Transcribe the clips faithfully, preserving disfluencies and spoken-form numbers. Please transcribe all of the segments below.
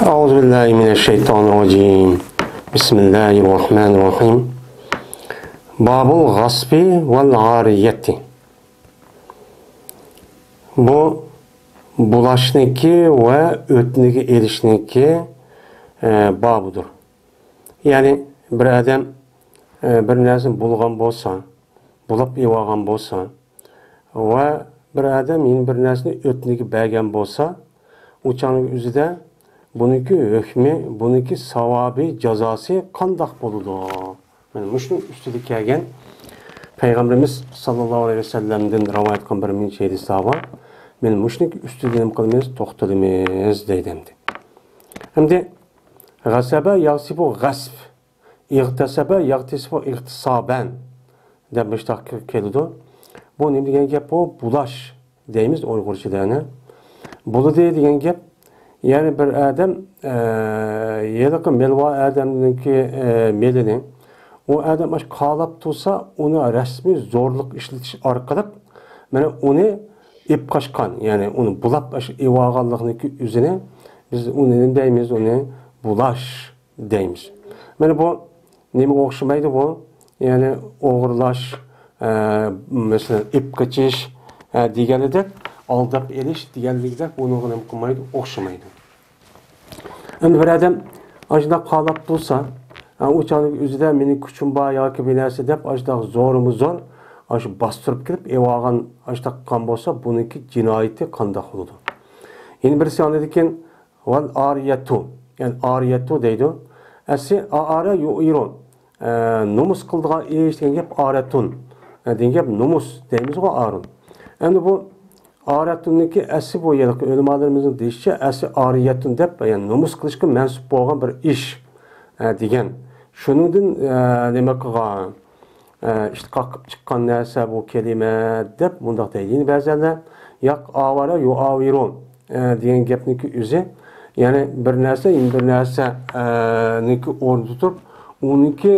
أعوذ بالله من الشيطان الرجيم. بسم الله الرحمن الرحيم. باب الغصب والعارية. بۇ بۇلاشنىڭكى ۋە ئۆتنىكى ئېلىشنىڭكى، ئە، بابىدۇر. يەنى بىر ئادەم، ئە، بىر نەرسىنى بۇلىغان بولسا، بۇلاپ ئېلىۋالغان بولسا ۋە بىر ئادەم يەنە بىر نەرسىنى ئۆتنىكى بەرگەن بولسا، ئۇ چاغنىڭ ئۆزىدە بۇنىڭكى ھۆكمى، بۇنىڭكى ساۋابى، جازاسى قانداق بولىدۇ؟ مانا مۇشۇنىڭ ئۈستىدە كەلگەن پەيغەمبىرىمىز ساللاللاھۇ ئەلەيھى ۋەسەللەمدىن رىۋايەت قىلغان بىر نەچچە ھەدىسلەر بار. مانا مۇشۇنىڭ ئۈستىدە نېمە قىلىمىز؟ توختىلىمىز دەيدۇ ئەمدى. ئەمدى غەسەبە يەغسىبۇ غەسب، ئىغتەسەبە يەغتەسىبۇ ئىغتىسابەن دەپ مۇشتاق كېلىدۇ. بۇ نېمە دېگەن گەپ بۇ؟ بۇلاش دەيمىز ئۇيغۇرچىدا ئەنە. بۇلىدى دېگەن گەپ، يەنى بىر ئادەم، ئە، ھېلىقى مېلىۋا ئادەمنىڭكى، ئە، مېلىنى ئۇ ئادەم ئاشۇ قالاپ تۇرسا، ئۇنى رەسمىي زورلۇق ئىشلىتىش ئارقىلىق، مانا، ئۇنى ئېلىپ قاچقان، يەنى ئۇنى بۇلاپ ئاشۇ ئېلىۋالغانلىقنىڭكى ئۆزىنى بىز ئۇنى نېمە دەيمىز؟ ئۇنى بۇلاش دەيمىز. مانا بۇ نېمىگە ئوخشىمايدۇ بۇ؟ يەنى ئوغرىلاش، ئە، مەسىلەن، ئېلىپ قېچىش، ئە، دېگەنىدەك، ئالداپ ئېلىش دېگەنلىكىدەك بۇنىڭغا نېمە قىلمايدۇ؟ ئوخشىمايدۇ. ئەمدى بىر ئادەم ئاشۇنداق قالاپ تۇرسا، ئە، ئۇ چاغنىڭ ئۆزىدە مېنىڭ كۈچۈم بار ياكى بىر نەرسە دەپ ئاشۇنداق زورمۇ زور، ئاشۇ باستۇرۇپ كېلىپ ئېلىۋالغان، ئاشۇنداق قىلغان بولسا، بۇنىڭكى جىنايىتى قانداق بولىدۇ؟ يەنە بىرسى ئاندىن كېيىن، ۋەل ئارىيەتۇ. يەنى ئارىيەتۇ دەيدۇ. ئەسلى ئائارە يۇئىرۇ. ئە، نومۇس قىلىدىغان ئىش دېگەن گەپ ئارەتۇن. ئە، دېگەن گەپ نومۇس دەيمىزغۇ ئارۇن. ئەمدى بۇ ئارەتۇننىڭكى ئەسلى بۇ يەردىكى ئۆلىمالىرىمىزنىڭ دېيىشىچە ئەسلى ئارىيەتۇن دەپ، يەنى نومۇس قىلىشقا مەنسۇپ بولغان بىر ئىش، ئە، دېگەن. شۇنىڭدىن، ئە، نېمە قىلغان؟ ئە، ئىشتىقاق قىلىپ چىققان نەرسە بۇ كەلىمە دەپ مۇنداق دەيدۇ. يەنە بەزىلەر ياق ئاۋارە يۇئاۋىرۇ، ئە، دېگەن گەپنىڭكى ئۆزى، يەنى بىر نەرسە يەنە بىر نەرسە، ئە، نىڭكى ئورنىدا تۇرۇپ، ئۇنىڭكى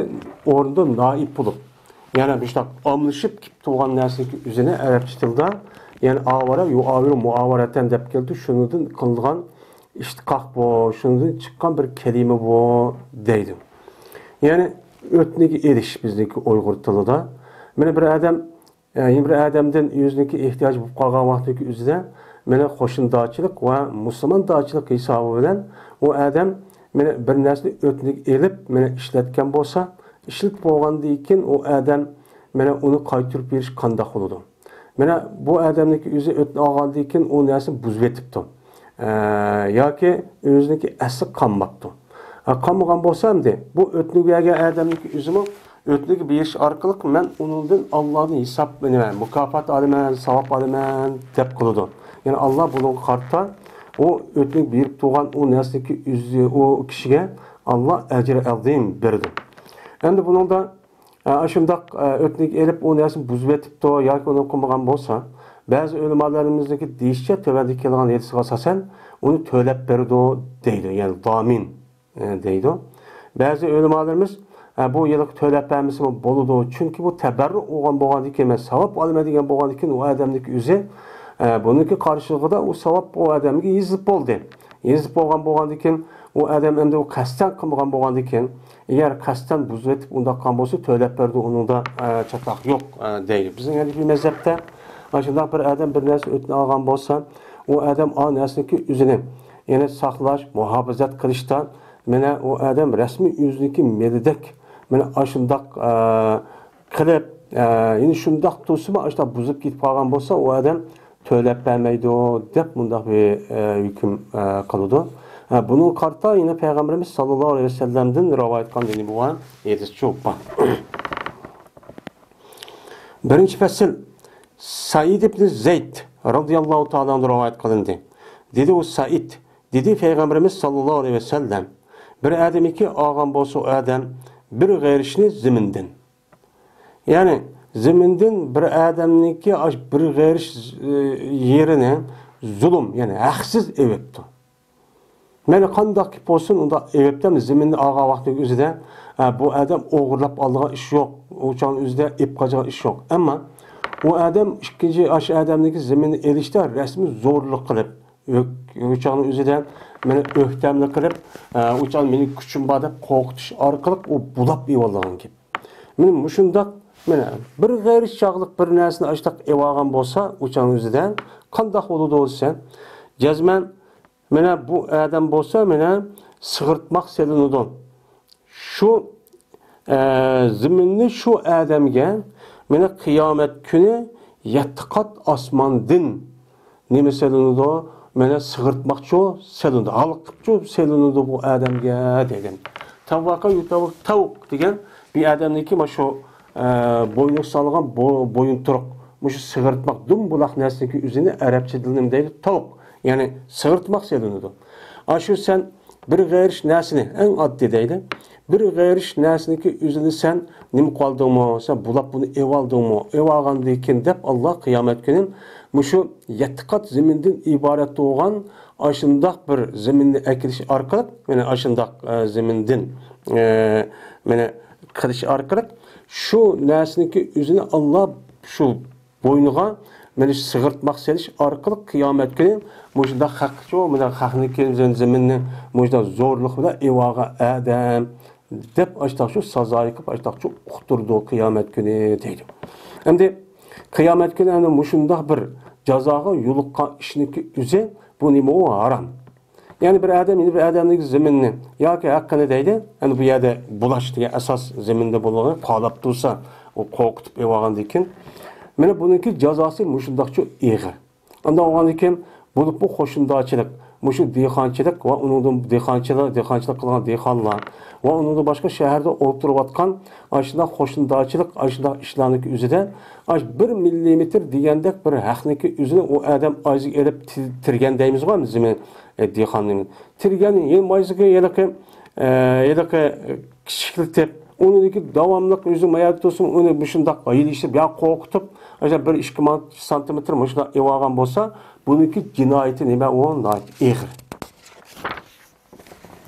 ئورنىدا نائىب بولۇپ، يەنى مۇشۇنداق ئالمىشىپ كېلىپ تۇرغان نەرسىنىڭكى ئۆزىنى ئەرەبچە تىلدا، يەنى ئاۋارە يۇئاۋىرۇ مۇئاۋارەتەن دەپ كەلدى. شۇنىڭدىن قىلىنغان ئىشتىقاق بۇ، شۇنىڭدىن چىققان بىر كەلىمە بۇ دەيدۇ. يەنى ئۆتنىگە ئېلىش بىزنىڭكى ئۇيغۇر تىلىدا. مانا بىر ئادەم، يەنى بىر ئادەمدىن ئۆزىنىڭكى ئېھتىياجى بولۇپ قالغان ۋاقتىدىكى ئۆزىدە، مانا قوشنىدارچىلىق ۋە مۇسۇلماندارچىلىق ھېسابى بىلەن ئۇ ئادەم، مانا بىر نەرسىنى ئۆتنىگە ئېلىپ، مانا ئىشلەتكەن بولسا، ئىشلىتىپ بولغاندىن كېيىن ئۇ ئادەم، مانا ئۇنى قايتۇرۇپ بېرىش قانداق بولىدۇ؟ مانا بۇ ئادەمنىڭكى ئۆزى ئۆتنە ئالغاندىن كېيىن ئۇ نەرسىنى بۇزۇۋېتىپتۇ. ئە، ياكى ئۆزىنىڭكى ئەسلى قالماپتۇ. ئە، قالمىغان بولسا ئەمدى بۇ ئۆتنە بەرگەن ئادەمنىڭكى ئۆزىمۇ ئۆتنىگە بېرىش ئارقىلىق مەن ئۇنىڭدىن ئاللاھتىن ھېساب ئېلىمەن، مۇكاپات ئالىمەن، ساۋاب ئالىمەن دەپ قىلىدۇ. يەنى ئاللا بۇنىڭغا قارىتا ئۇ ئۆتنىگە بېرىپ تۇرغان ئۇ نەرسىنىڭكى ئۆزى ئۇ كىشىگە ئاللا ئەجرى ئەزىم بېرىدۇ. ئەمدى بۇنىڭدا ئە، ئاشۇنداق، ئە، ئۆتنىگە ئېلىپ ئۇ نەرسىنى بۇزۇۋېتىپتۇ ياكى ئۇنى قىلمىغان بولسا، بەزى ئۆلىمالىرىمىزنىڭكى دېيىشىچە تۆۋەندە كەلگەن ھەدىسكە ئاساسەن ئۇنى تۆلەپ بېرىدۇ دەيدۇ، يەنى دامىن، ئە، دەيدۇ. بەزى ئۆلىمالىرىمىز، ئە، بۇ ھېلىقى تۆلەپ بەرمىسىمۇ بولىدۇ، چۈنكى بۇ تەبەررۇ بولغان بولغاندىكىن، مەن ساۋاب ئالىمەن دېگەن بولغاندىكىن، ئۇ ئادەمنىڭكى ئۆزى، ئە، بۇنىڭكى قارشىلىقىدا ئۇ ساۋاب ئۇ ئادەمگە يېزىلىپ بولدى. يېزىپ بولغان بولغاندىكىن، ئۇ ئادەم ئەمدى ئۇ قەستەن قىلمىغان بولغاندىكىن، ئەگەر قەستەن بۇزۇۋېتىپ ئۇنداق قىلغان بولسا، تۆلەپ بەردى، ئۇنىڭدا، ئە، چاتاق يوق، ئە، دەيدۇ. بىزنىڭ ھەنىپىي مەزھەپتە ئاشۇنداق بىر ئادەم بىر نەرسە ئۆتنە ئالغان بولسا، ئۇ ئادەم ئا نەرسىنىڭكى ئۆزىنى، يەنى ساقلاش، مۇھاپىزەت قىلىشتا، مانا ئۇ ئادەم رەسمىي ئۆزىنىڭكى مېلىدەك، مانا ئاشۇنداق، ئە، قىلىپ، ئە، يەنە شۇنداق تۇرسىمۇ، ئاشۇنداق بۇزۇپ كېتىپ قالغان بولسا، ئۇ ئادەم تۆلەپ بەرمەيدۇ دەپ مۇنداق بىر، ئە، ھۆكۈم، ئە، قىلىدۇ. ئە، بۇنىڭغا قارىتا يەنە پەيغەمبىرىمىز ساللاللاھۇ ئەلەيھى ۋەسەللەمدىن رىۋايەت قىلغان يەنە بىر ھەدىسچۇ بار. بىرىنچى پەسىل، سەئىد ئىبنى زەيد رازىياللاھۇ تائالا ئەنھۇ رىۋايەت قىلىندى. دېدى ئۇ سەئىد، دېدى پەيغەمبىرىمىز ساللاللاھۇ ئەلەيھى ۋەسەللەم، بىر ئادەمكى ئالغان بولسا ئۇ ئادەم بىر غېرىشنى زېمىندىن. يەنى زېمىندىن بىر ئادەمنىڭكى ئاش بىر غېرىش، ئى، يېرىنى زۇلۇم، يەنى ھەقسىز ئېۋىپتۇ. مەيلى قانداق گەپ بولسۇن، ئۇنداق ئېۋىپتۇ، زېمىننى ئالغان ۋاقتىنىڭ ئۆزىدە، ئە، بۇ ئادەم ئوغرىلاپ ئالىدىغان ئىش يوق، ئۇ چاغنىڭ ئۆزىدە ئېلىپ قاچىدىغان ئىش يوق. ئەمما ئۇ ئادەم ئىككىنچى ئاشۇ ئادەمنىڭكى زېمىننى ئېلىشتا رەسمىي زورلۇق قىلىپ، ئۆك-، ئوچاقنىڭ ئۆزىدە مېنى ئۆكتەملىك قىلىپ، ئە، ئوچاقنى مېنىڭ كۈچۈم بار دەپ قورقۇتۇش ئارقىلىق ئۇ بۇلاپ ئېلىۋالغان گەپ. مېنى مۇشۇنداق، مېنى بىر غەيرىي چاغلىق بىر نەرسىنى ئاشتاق ئېلىۋالغان بولسا، ئوچاقنىڭ ئۆزىدە قانداق بولىدۇ دېسە، جەزمەن مېنى بۇ ئادەم بولسا، مېنى سىغىرتماق سېلىنىدۇ. شۇ، ئە، زېمىننى شۇ ئادەمگە مېنى قىيامەت كۈنى يەتتە قات ئاسماندىن نېمە سېلىنىدۇ؟ مېنى سىغىرتماقچۇ سېلىنىدۇ، ھالقىپچۇ سېلىنىدۇ بۇ ئادەمگە دېگەن. تاۋۋاقا يۇتاۋۇق تاۋۇق دېگەن بىر ئادەمنىڭكى مانا شۇ، ئە، بوينىغا سالغان بو-، بويۇنتۇرۇق، مۇشۇ سىغىرتماق، دۇمبۇلاق نەرسىنىڭكى ئۆزىنى ئەرەبچە تىلدا نېمە دەيدۇ؟ تاۋۇق. يەنى سىغىرتماق سېلىنىدۇ. ئاشۇ سەن بىر غەيرىي نەرسىنى، ئەڭ ئاددىي دەيلى، بىر غەيرىي نەرسىنىڭكى ئۆزىنى سەن نېمە قىلدىڭمۇ؟ سەن بۇلاپ بۇنى ئېۋالدىڭمۇ؟ ئېۋالغاندىن كېيىن دەپ، ئاللا قىيامەت كۈنى مۇشۇ يەتتە قات زېمىندىن ئىبارەت بولغان ئاشۇنداق بىر زېمىننى ئەكېلىش ئارقىلىق، يەنى ئاشۇنداق، ئە، زېمىندىن، ئە، مانا قىلىش ئارقىلىق شۇ نەرسىنىڭكى ئۆزىنى ئاللا شۇ بوينىغا مانا شۇ سىغىرتماق سېلىش ئارقىلىق قىيامەت كۈنى مۇشۇنداق خەقچۇ، مۇنداق خەقنىڭكى زېمىننى مۇشۇنداق زورلۇق بىلەن ئېۋالغان ئادەم دەپ ئاشتاقچۇ سازايى قىلىپ ئاشتاقچۇ ئۇقتۇرىدۇ قىيامەت كۈنى دەيدۇ. ئەمدى قىيامەت كۈنى ئەنە مۇشۇنداق بىر جازاغا يولۇققان ئىشنىڭكى ئۆزى بۇ نېمە ئۇ ھارام. يەنى بىر ئادەم يەنە بىر ئادەمنىڭ زېمىنىنى ياكى ھەققىنى دەيدۇ. ئەنە بۇ يەردە بۇلاش دېگەن ئاساس زېمىندا بولغان، پالاپ تۇرسا، ئۇ قورقۇتۇپ ئېلىۋالغاندىن كېيىن، مانا بۇنىڭكى جازاسى مۇشۇنداقچۇ ئېغىر. ئانداق بولغاندىن كېيىن، بولۇپمۇ قوشنىدارچىلىق، مۇشۇ دېھقانچىلىق ۋە ئۇنىڭدىن دېھقانچىلىق، دېھقانچىلىق قىلغان دېھقانلار ۋە ئۇنىڭدىن باشقا شەھەردە ئولتۇرۇۋاتقان ئاشۇنداق قوشنىدارچىلىق، ئاشۇنداق ئىشلارنىڭكى ئۆزىدە ئاش بىر مىللىمېتىر دېگەندەك بىر ھەقنىڭكى ئۆزىنى ئۇ ئادەم ئايىزىگە ئېلىپ تى-، تىرگەن دەيمىزغۇ، زېمىن، ئە، دېھقاننى. تىرگەن يەنە مايزىغا ھېلىقى، ئە، ھېلىقى، ئە، كىچىكلىتىپ، ئۇنىڭدىكى داۋاملىق ئۆزى مايا تۇرسۇن، ئۇنى مۇشۇنداق ھىيلە ئىشلەپ، يا قورقۇتۇپ، ئاشۇ بىر ئىككى سانتىمېتىر مۇشۇنداق ئېلىۋالغان بولسا، بۇنىڭكى جىنايىتى نېمە؟ ئۇ ناھايىتى ئېغىر.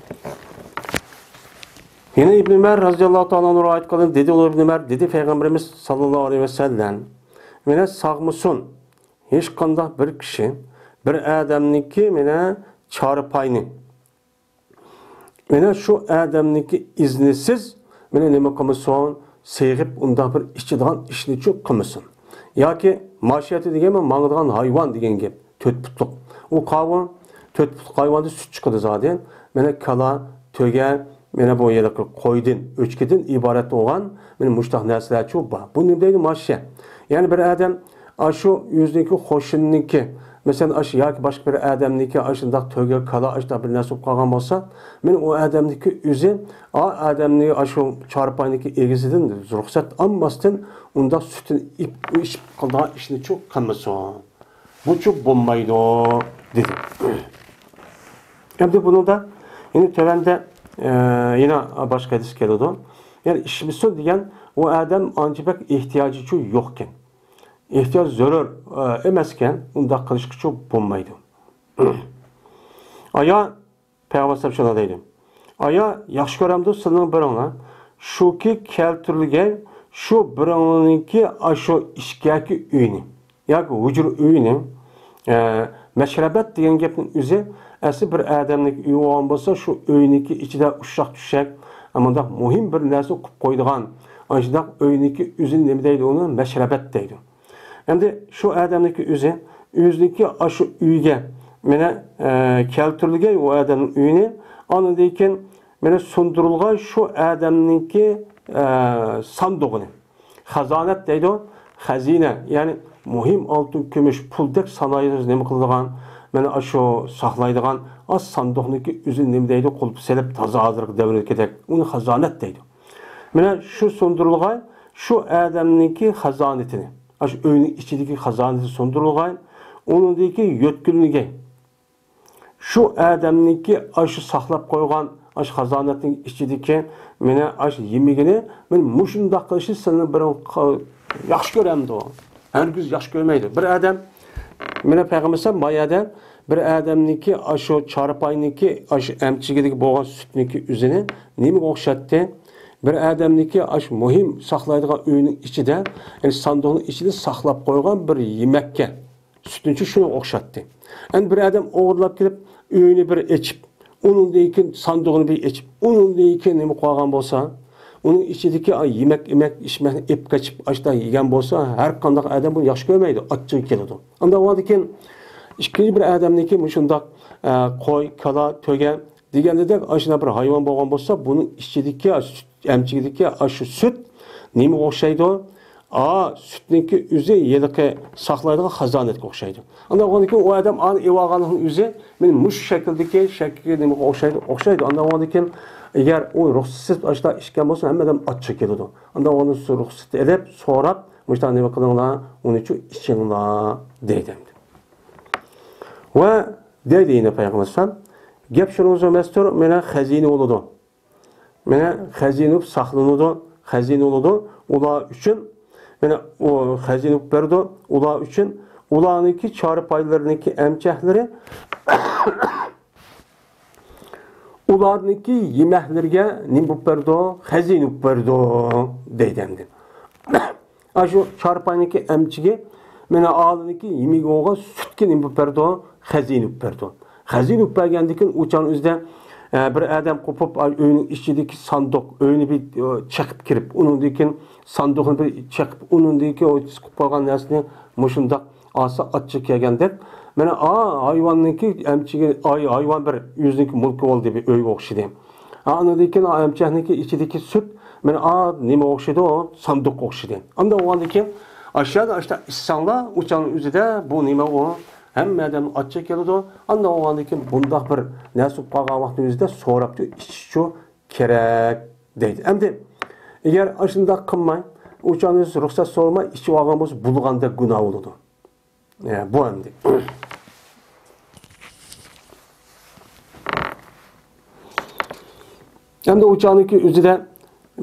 يەنە ئىبن ئۆمەر رازىياللاھۇ تائالا ئەنھۇ رىۋايەت قىلدى، دېدى ئۇلار ئىبن ئۆمەر، دېدى پەيغەمبىرىمىز ساللاللاھۇ ئەلەيھى ۋەسەللەم، مانا ساغمىسۇن، ھېچقانداق بىر كىشى بىر ئادەمنىڭكى مانا چارپاينى، مانا شۇ ئادەمنىڭكى ئىزنىسىز، مانا نېمە قىلمىسۇن، سېغىپ ئۇنداق بىر ئىچىدىغان ئىشنىچۇ قىلمىسۇن. ياكى ماشىيەتى دېگەن ماڭىدىغان ھايۋان دېگەن گەپ، تۆت پۇتلۇق. ئۇ قاۋۇ، تۆت پۇتلۇق ھايۋاندا سۈت چىقىدۇ زادى. مانا كالا، تۆگە، مانا بۇ ھېلىقى قويدىن، ئۆچكىدىن ئىبارەت بولغان، مانا مۇشۇنداق نەرسىلەرچۇ بار. بۇ نېمە دەيدۇ؟ ماشىيە. يەنى بىر ئادەم ئاشۇ ئۆزىنىڭكى قوشنىنىڭكى، مەسىلەن، ئاشۇ ياكى باشقا بىر ئادەمنىڭكى ئاشۇنداق تۆگە، كالا، ئاشۇنداق بىر نەرسە بولۇپ قالغان بولسا، مانا ئۇ ئادەمنىڭكى ئۆزى، ئا ئادەمنى ئاشۇ چارپاينىڭكى ئېگىزىدىن رۇخسەت ئالماستىن ئۇنداق سۈتىنى ئىپ-، ئىچىپ قىلىدىغان ئىشنىچۇ قىلمىسۇن. بۇچۇ بولمايدۇ، دېدى. ئەمدى بۇنىڭدا يەنە تۆۋەندە، ئە، يەنە باشقا ھەدىس كېلىدۇ. يەنى ئىچمىسۇن دېگەن ئۇ ئادەم ئانچە بەك ئېھتىياجىچۇ يوقكەن. ئېھتىياج زۆرۈر، ئە، ئەمەسكەن، ئۇنداق قىلىشقىچۇ بولمايدۇ. ئايا پەيغەمبەر ئەلەيھىسسالام شۇنداق دەيدۇ. ئايا ياخشى كۆرەمدۇ سىلىنىڭ بىرىڭلار؟ شۇكى كەلتۈرۈلگەن شۇ بىرىڭلىنىڭكى ئاشۇ ئىچكەكى ئۆيىنى ياكى ھۇجرا ئۆيىنى، ئە، مەشرەبەت دېگەن گەپنىڭ ئۆزى، ئەسلى بىر ئادەمنىڭكى ئۆيى بولغان بولسا، شۇ ئۆينىڭكى ئىچىدە ئۇششاق چۈششەك، مۇنداق مۇھىم بىر نەرسە قىلىپ قويىدىغان، ئاشۇنداق ئۆينىڭكى ئۆزىنى نېمە دەيدۇ؟ ئۇنى مەشرەبەت دەيدۇ. ئەمدى شۇ ئادەمنىڭكى ئۆزى، ئۆزىنىڭكى ئاشۇ ئۆيىگە، مانا، ئە، كەلتۈرۈلگەن ئۇ ئادەمنىڭ ئۆيىنى، ئاندىن كېيىن، مانا، سۇندۇرۇلغان شۇ ئادەمنىڭكى، ئە، ساندۇقىنى. خازانەت دەيدۇ، خەزىنە، يەنى مۇھىم ئالتۇن، كۈمۈش، پۇلدەك سانايدۇ، نېمە قىلىدىغان، مانا، ئاشۇ ساقلايدىغان، ئاش ساندۇقنىڭكى ئۆزىنى نېمە دەيدۇ، قۇلۇپ سېلىپ، تازا ھازىرقى دەۋردىكىدەك، ئۇنى خازانەت دەيدۇ. مانا شۇ سۇندۇرۇلغان شۇ ئادەمنىڭكى خازانىتىنى، ئاشۇ ئۆينىڭ ئىچىدىكى خازانىتى سۇندۇرۇلغان، ئۇنىڭدىكى يۆتكىلىنگەي. شۇ ئادەمنىڭكى ئاشۇ ساقلاپ قويغان ئاشۇ خازانەتنىڭ ئىچىدىكى مانا ئاشۇ يېمىكىنى مانا مۇشۇنداق قىلىشنى سىلەرنىڭ بىرىڭ ق-، ياخشى كۆرەمدۇ؟ ھەرگىز ياخشى كۆرمەيدۇ. بىر ئادەم، مانا پەيغەمبەر ئەلەيھىسسالام بايادە بىر ئادەمنىڭكى ئاشۇ چارپاينىڭكى ئاشۇ ئەمچىكىدىكى بولغان سۈتنىڭكى ئۆزىنى نېمىگە ئوخشاتتى؟ بىر ئادەمنىڭكى ئاشۇ مۇھىم ساقلايدىغان ئۆينىڭ ئىچىدە، يەنى ساندۇقنىڭ ئىچىدە ساقلاپ قويغان بىر يېمەككە، سۈتنىچۇ شۇنىڭغا ئوخشاتتى. ئەمدى بىر ئادەم ئوغرىلاپ كېلىپ، ئۆينى بىر ئېچىپ، ئۇنىڭدىن كېيىن ساندۇقنى بىر ئېچىپ، ئۇنىڭدىن كېيىن نېمە قىلغان بولسا، ئۇنىڭ ئىچىدىكى، ئاي، يېمەك، يېمەك، ئىچمەكنى ئېلىپ قېچىپ، ئاشتا يېگەن بولسا، ھەر قانداق ئادەم بۇنى ياخشى كۆرمەيدۇ، ئاچچىقى كېلىدۇ. ئانداق بولغاندىن كېيىن ئىككىنچى بىر ئادەمنىڭكى مۇشۇنداق، ئە، قوي، كالا، تۆگە دېگەندەك ئاشۇنداق بىر ھايۋان بولغان بولسا، بۇنىڭ ئىچىدىكى، ئاشۇ سۈت ئەمچىكىدىكى ئاشۇ سۈت نېمىگە ئوخشايدۇ؟ ئا، سۈتنىڭكى ئۆزى ھېلىقى ساقلايدىغان خازانەتكە ئوخشايدۇ. ئانداق بولغاندىن كېيىن ئۇ ئادەم ئانى ئېلىۋالغاننىڭ ئۆزى مېنىڭ مۇشۇ شەكىلدىكى شەكىلگە نېمىگە ئوخشايدۇ؟ ئوخشايدۇ. ئانداق بولغاندىن كېيىن ئەگەر ئۇ رۇخسەتسىز ئاشۇنداق ئىچكەن بولسا، ھەممە ئادەم ئاچچىقى كېلىدۇ. ئانداق بولغاندا رۇخسەت ئېلىپ، سوراپ، مۇشۇنداق نېمە قىلىڭلار، ئۇنىچۇ ئىچىڭلار دەيدۇ ئەمدى. ۋە دەيدۇ يەنە پەيغەمبەر ئەلەيھىسسالام، گەپ شۇنىڭىزغا ئەمەستۇر، مانا خەزىنە بولىدۇ. مانا خەزىنە بولۇپ ساقلىنىدۇ، خەزىنە بولىدۇ. ئۇلار ئۈچۈن، مانا ئۇ خەزىنە بولۇپ بېرىدۇ. ئۇلار ئۈچۈن ئۇلارنىڭكى چارپايلىرىنىڭكى ئەمچەكلىرى ئۇلارنىڭكى يېمەكلىرىگە نېمە بولۇپ بېرىدۇ؟ خەزىنە بولۇپ بېرىدۇ، دەيدۇ ئەمدى. ئاشۇ چارپاينىڭكى ئەمچىكى، مانا ئالىنىڭكى يېمىگە بولغان سۈتكە نېمە بولۇپ بېرىدۇ؟ خەزىنە بولۇپ بېرىدۇ. خەزىنە بولۇپ بەرگەندىن كېيىن ئۇ چاغنىڭ ئۆزىدە، ئە، بىر ئادەم قوپۇپ، ئاي، ئۆينىڭ ئىچىدىكى ساندۇق، ئۆينى بىر، ئە، چېقىپ كىرىپ، ئۇنىڭدىن كېيىن ساندۇقنى بىر چېقىپ، ئۇنىڭدىن كېيىن ئۇ سىقىپ قالغان نەرسىنى مۇشۇنداق ئالسا ئاچچىقى كەلگەندەك. مانا ئا ھايۋاننىڭكى ئەمچىكى، ئاي، ھايۋان بىر ئۆزىنىڭكى مۇلكى بولدى، بىر ئۆيگە ئوخشىدى. ئا، ئاندىن كېيىن ئا ئەمچەكنىڭكى ئىچىدىكى سۈت، مانا ئا نېمە ئوخشىدى ئۇ؟ ساندۇققا ئوخشىدى. ئانداق بولغاندىن كېيىن ئاشۇ يەردە ئاشۇنداق ئىچسەڭلار، ئۇ چاغنىڭ ئۆزىدە بۇ نېمە ئۇ؟ ھەممە ئادەم ئاچچىقى كېلىدۇ. ئانداق بولغاندىن كېيىن بۇنداق بىر نەرسە بولۇپ قالغان ۋاقىتنىڭ ئۆزىدە سوراپچۇ ئىچىشچۇ كېرەك دەيدۇ. ئەمدى ئەگەر ئاشۇنداق قىلماي، ئۇ چاغنى رۇخسەت سورىماي ئىچىۋالغان بولسا، بۇلىغاندەك گۇناھ بولىدۇ. ئە، بۇ ئەمدى. ئەمدى ئۇ چاغنىڭكى ئۆزىدە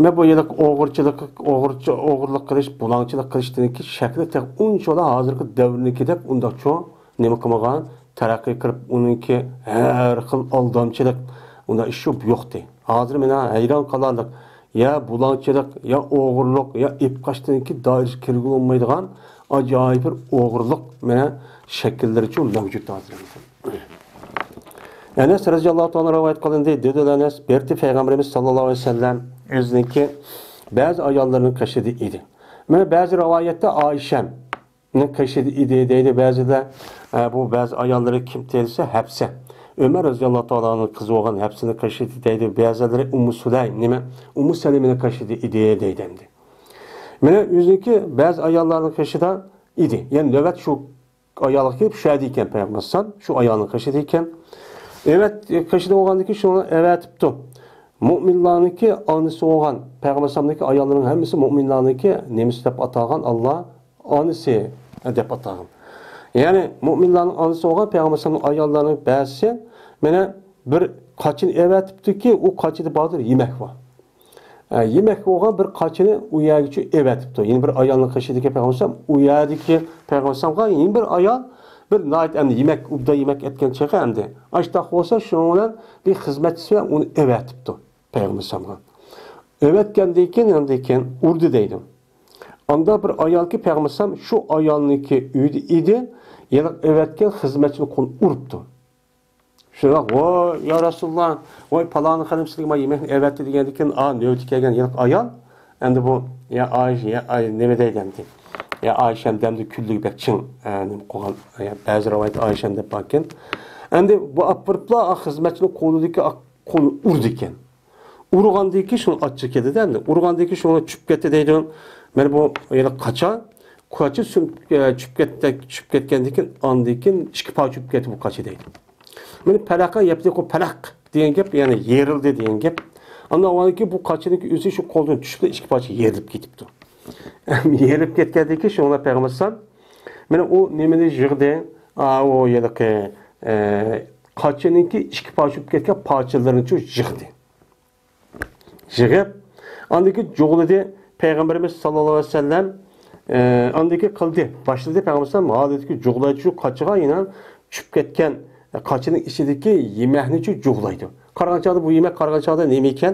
مەن بۇ ھېلىقى ئوغرىچىلىق، ئوغرىچە، ئوغرىلىق قىلىش، بۇلاڭچىلىق قىلىشتىكى شەكلى تېخى ئۇنچىۋالا ھازىرقى دەۋرنىڭكىدەك ئۇنداقچۇ نېمە قىلمىغان، تەرەققىي قىلىپ، ئۇنىڭكى ھەر خىل ئالدامچىلىق، ئۇنداق ئىش يوقتى. ھازىر مانا ھەيران قالارلىق، يا بۇلاڭچىلىق، يا ئوغرىلىق، يا ئېلىپ قاچتىنكى دائىرىسىگە كىرگىلى بولمايدىغان ئاجايىپ بىر ئوغرىلىق مانا شەكىللىرىچۇ مەۋجۇت ھازىر. ئەنەس رەزىياللاھۇ تائالا رىۋايەت قىلىندى، دېدى ئەنەس، بىر پەيغەمبىرىمىز ساللاللاھۇ ئەلەيھى ۋەسەللەم ئۆزىنىڭكى بەزى ئاياللىرىنىڭ قېشىدا ئىدى. مانا بەزى رىۋايەتتە ئائىشەم، نىڭ قېشىدا ئىدى دەيدۇ بەزىلەر. ئە، بۇ بەزى ئاياللىرى كىم دېسە ھەپسە. ئۆمەر رەزىياللاھۇ تائالا ئانھۇنىڭ قىزى بولغان ھەپسىنىڭ قېشىدا دەيدۇ بەزىلىرى ئۇممۇ سۇلەيم، نېمە، ئۇممۇ سەلىمىنىڭ قېشىدا ئىدى دەيدۇ ئەمدى. مانا ئۆزىنىڭكى بەزى ئاياللارنىڭ قېشىدا ئىدى. يەنى نۆۋەت شۇ ئايالغا كېلىپ شۇ يەردە ئىكەن پەيغەمبەر ئەلەيھىسسالام، شۇ ئايالنىڭ قېشىدا ئىكەن. ئەۋەت-، قېشىدا بولغاندىن كېيىن شۇنى ئەۋەتىپتۇ. مۆمىنلارنىڭكى ئانىسى بولغان پەيغەمبەر ئەلەيھىسسالامنىڭكى ئاياللىرىنىڭ ھەممىسى مۆمىنلارنىڭكى نېمىسى دەپ ئاتالغان؟ ئاللا ئانىسى دەپ ئاتالغان. يەنى مۆمىنلارنىڭ ئانىسى بولغان پەيغەمبەر ئەلەيھىسسالامنىڭ ئاياللىرىنىڭ بەزىسى مانا بىر قاچىنى ئەۋەتىپتۇكى، ئۇ قاچىدا باردۇر يېمەك بار. ئە، يېمەك بولغان بىر قاچىنى ئۇ يەرگىچە ئەۋەتىپتۇ. يەنە بىر ئايالنىڭ قېشىدىكى پەيغەمبەر ئەلەيھىسسالام، ئۇ يەردىكى پەيغەمبەر ئەلەيھىسسالامغا يەنە بىر ئايال بىر ناھايىتى ئەمدى يېمەك، ئوبدان يېمەك ئەتكەن چېغى ئەمدى. ئاشتاق بولسا شۇنىڭ بىلەن بىر خىزمەتچىسى بىلەن ئۇنى ئەۋەتىپتۇ پەيغەمبەر ئەلەيھىسسالامغا. ئەۋەتكەندىن كېيىن، ئاندىن كېيىن ئۇردى دەيدۇ. ئاندا بىر ئايالكى پەيغەمبەر ئەلەيھىسسالام شۇ ئايالنىڭكى ئۆيىدە ئىدى، يەنە ئەۋەتكەن خىزمەتچىنىڭ قولىنى ئۇرۇپتۇ. شۇنداق، ۋوي، يا رەسۇلاللا، ۋوي، پالانى خېنىم سىلىگە مانا يېمەكنى ئەۋەتتى دېگەندىن كېيىن، ئا، نۆۋىتى كەلگەن ھېلىقى ئايال، ئەمدى بۇ، يا ئايشە، يا ئاي، نېمە دەيدۇ ئەمدى؟ يا ئايشەم دەمدى كۈنلۈكى بەك چىڭ، ئە، نېمە قىلغان، يا بەزى رىۋايەتتە ئايشەم دەپ باركەن. ئەمدى بۇ ئاپىرىپلا، ئا، خىزمەتچىنىڭ قولىدىكى، ئا، قولىنى ئۇردىكەن. ئۇرغاندىن كېيىن شۇنىڭ ئاچچىقى كەلدى-دە ئەمدى. ئۇرغاندىن كېيىن شۇنىڭ چۈشۈپ كەتتى دەيدۇ. مانا بۇ يەنە قاچا، قاچا سۈم-، ئە، چۈشۈپ كەتتى، چۈشۈپ كەتكەندىن كېيىن، ئاندىن كېيىن ئىككى پارچە بولۇپ كەتتى بۇ قاچا دەيدۇ. مانا پەلەقە يەپلىقۇ پەلەق دېگەن گەپ، يەنى يېرىلدى دېگەن گەپ. ئاندىن ئاۋۋالكى بۇ قاچىنىڭكى ئۆزى شۇ قولدىن چۈشۈپلا ئىككى پارچە يېرىلىپ كېتىپتۇ. يېرىلىپ كەتكەندىن كېيىن شۇڭا پەيغەمبەر ئەلەيھىسسالام مانا ئۇ نېمىنى يىغدى؟ ئا، ئۇ ھېلىقى، ئە، قاچىنىڭكى ئىككى پارچە بولۇپ كەتكەن پارچىلىرىنىچۇ يىغدى. يىغىپ، ئاندىن كېيىن جۇغلىدى. پەيغەمبىرىمىز ساللاللاھۇ ئەلەيھى ۋەسەللەم، ئە، ئاندىن كېيىن قىلدى. باشلىدى پەيغەمبەر ئەلەيھىسسالام ھالىدىكى جۇغلايدۇ شۇ قاچىغا، يەنە چۈشۈپ كەتكەن، ئە، قاچىنىڭ ئىچىدىكى يېمەكنىچۇ جۇغلايدۇ. قارىغان چاغدا بۇ يېمەك قارىغان چاغدا نېمە ئىكەن؟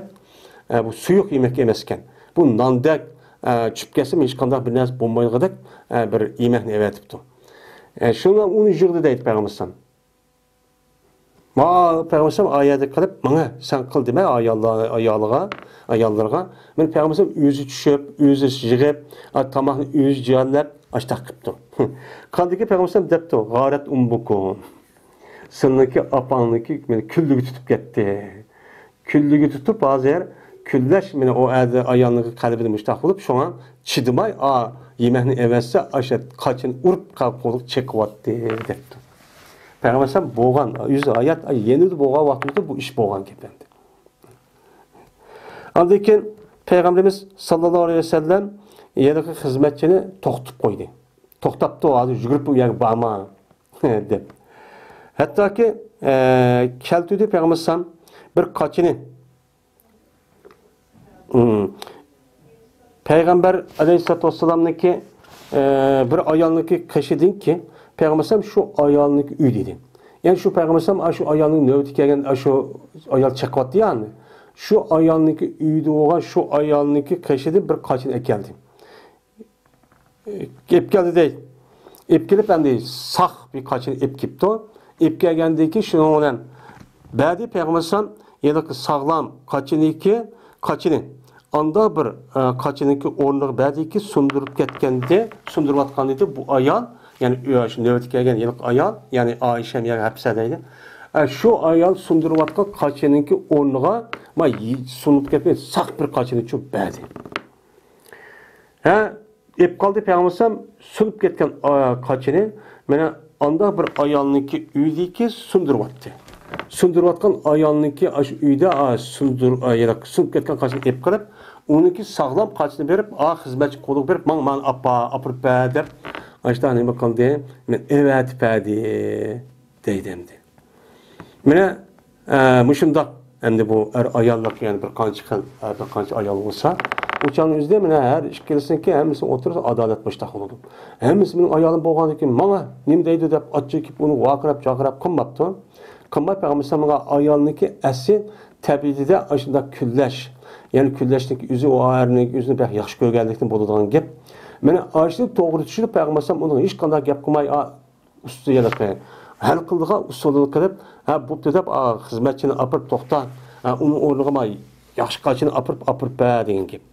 ئە، بۇ سۇيۇق يېمەك ئەمەس ئىكەن. بۇ ناندەك، ئە، چۈشۈپ كەتسىمۇ ھېچقانداق بىر نەرسە بولمايدىغۇدەك، ئە، بىر يېمەكنى ئەۋەتىپتۇ. ئە، شۇڭا ئۇنى يىغدى دەيدۇ پەيغەمبەر ئەلەيھىسسالام. ما پەيغەمبەر ئايەتنى قىلىپ، ماڭا سەن قىل دېمەي، ئاياللار، ئايالىغا، ئاياللىرىغا. مەن پەيغەمبەر ئۆزى چۈشۈپ، ئۆزى يىغىپ، ئا، تاماقنى ئۆزى جىيانلاپ، ئاشتاق قىپتۇ. قاندىكى پەيغەمبەر دەپتۇ، غارەت ئۇممۇكۇم. سىلىنىڭكى ئاپاڭنىڭكى مېنى كۈنلۈكى تۇتۇپ كەتتى. كۈنلۈكى تۇتۇپ، ھازىر كۈنلەش مېنى ئۇ ئەدە ئايالنىڭ قەلبىدە مۇشتاق بولۇپ، شۇڭا چىدىماي، ئا، يېمەكنى ئەۋەتسە، ئاشۇ قاچىنى ئۇرۇپ، قا-، قولىغا چېقىۋاتتى، دەپتۇ. پەيغەمبەر بولغان، يۈزى ھايات، يېنىدا بولغان ۋاقتىمىزدا بۇ ئىش بولغان گەپ ئەمدى. ئاندىن كېيىن پەيغەمبىرىمىز ساللاللاھۇ ئەلەيھى ۋەسەللەم يەنە خىزمەتچىنى توختىتىپ قويدى. توختاپتۇ، ھازىر يۈگۈرۈپ ئۇ يەرگە بارما، دەپ. ھەتتاكى، ئە، كەلتۈردى پەيغەمبەر بىر قاچىنى. ھىم. پەيغەمبەر ئەلەيھىسسالاتۇ ۋەسسالامنىڭكى، ئە، بىر ئايالنىڭكى قېشىدىنكى پەيغەمبەر شۇ ئايالنىڭكى ئۆيى دېدى. يەنى شۇ پەيغەمبەر ئاشۇ ئايالنىڭ نۆۋىتى كەلگەن، ئاشۇ ئايال چېقىۋاتتى يا ئەمدى. شۇ ئايالنىڭكى ئۆيىدە بولغان شۇ ئايالنىڭكى قېشىدىن بىر قاچىنى ئەكەلدى. ئېلىپ كەلدى دەي. ئېلىپ كېلىپ، ئەمدى ساق بىر قاچىنى ئېلىپ كېلىپتۇ. ئېلىپ كەلگەندىن كېيىن شۇنىڭ بىلەن بەدى پەيغەمبەر ئەلەيھىسسالام ھېلىقى ساغلام قاچىنىكى، قاچىنى. ئاندا بىر، ئە، قاچىنىكى ئورنىغا بەدىكى سۇندۇرۇپ كەتكەندە، سۇندۇرۇۋاتقان ئىدى بۇ ئايال، يەنى ئۆ-، شۇ نۆۋەتكە كەلگەن ھېلىقى ئايال، يەنى ئائىشەم يا ھەپسە دەيدۇ. ئە، شۇ ئايال سۇندۇرۇۋاتقان قاچىنىكى ئورنىغا، ما، يى-، سۇنۇپ كەتكەن ساق بىر قاچىنى چۈشۈرۈپ بەردى. ھە، ئېلىپ قالدى پەيغەمبەر سۇنۇپ كەتكەن، ئا، قاچىنى مانا ئاندا بىر ئايالنىڭكى ئۆيىدىكى سۇندۇرۇۋاتتى. سۇندۇرۇۋاتقان ئايالنىڭكى ئاشۇ ئۆيدە، ئا، سۇندۇر-، ئا، يەنە سۇنۇپ كەتكەن قاچىنى ئېلىپ قېلىپ، ئۇنىڭكى ساغلام قاچىنى بېرىپ، ئا، خىزمەتچى قولىغا بېرىپ، ماڭ، مانا ئاپا، ئاپىرىپ بەر دەپ، ئاشۇنداق نېمە قىلدى؟ مەن ئەۋەتىپ بەردى، دەيدۇ ئەمدى. مانا، ئە، مۇشۇنداق ئەمدى بۇ ئەر ئاياللىق، يەنى بىر قانچە خىل، ئە، بىر قانچە ئايال بولسا، ئۇ چاغنىڭ ئۆزىدە مانا ھەر ئىككىلىسىنىڭكى ھەممىسىنىڭ ئوتتۇرىسىدا ئادالەت مۇشتاق بولىدۇ. ھەممىسى مېنىڭ ئايالىم بولغاندىن كېيىن ماڭا نېمە دەيدۇ دەپ ئاچچىقىپ ئۇنى ۋارقىراپ، جارقىراپ قىلماپتۇ. قىلماي پەيغەمبەر ئەلەيھىسسالامغا ئايالنىڭكى ئەسلى تەبىئىتىدە ئاشۇنداق كۈنلەش، يەنى كۈنلەشنىڭكى ئۆزى ئۇ ئەرنىڭ ئۆزىنى بەك ياخشى كۆرگەنلىكتىن بولىدىغان گەپ. مانا ئاشۇ توغرا چۈشىنىپ پەيغەمبەر ئەلەيھىسسالام ئۇنىڭغا ھېچقانداق گەپ قىلماي، ئا، ئۇستا ھېلىقى ھەل قىلىدىغان ئۇسۇلىنى قىلىپ، ھە، بوپتۇ دەپ، ئا، خىزمەتچىنى ئاپىرىپ توختا، ھە، ئۇنىڭ ئورنىغا ما ياخشى قاچىنى ئاپىرىپ، ئاپىرىپ بەر دېگەن گەپ.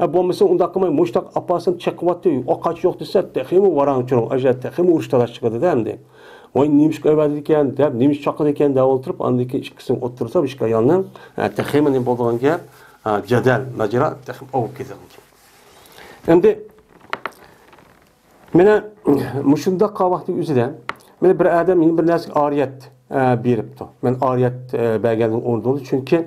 ھە، بولمىسا ئۇنداق قىلماي، مۇشتاق ئاپارسام چېقىۋاتتى، ئا، قاچا يوق دېسە، تېخىمۇ ۋاراڭ-چۇرۇڭ، ئەجەب، تېخىمۇ ئۇرۇش-تالاش چىقىدۇ-دە ئەمدى. ۋاي، نېمىشقا ئەۋەتىدىكەن دەپ، نېمىشقا چاقىدىكەن دەپ ئولتۇرۇپ، ئاندىن كېيىن ئىككىسىنىڭ ئوتتۇرىسىدا ئىككى ئايالنىڭ، ھە، تېخىمۇ نېمە بولىدىغان گەپ، ھە، جېدەل، ماجىرا تېخىمۇ ئاۋۇپ كېتىدىغان گەپ. ئەمدى مانا مۇشۇنداق قالغان ۋاقىتنىڭ ئۆزىدە مانا بىر ئادەم يەنە بىر نەرسىگە ئارىيەت، ئە، بېرىپتۇ. مانا ئارىيەت، ئە، بەرگەننىڭ ئورنىدا بولدى. چۈنكى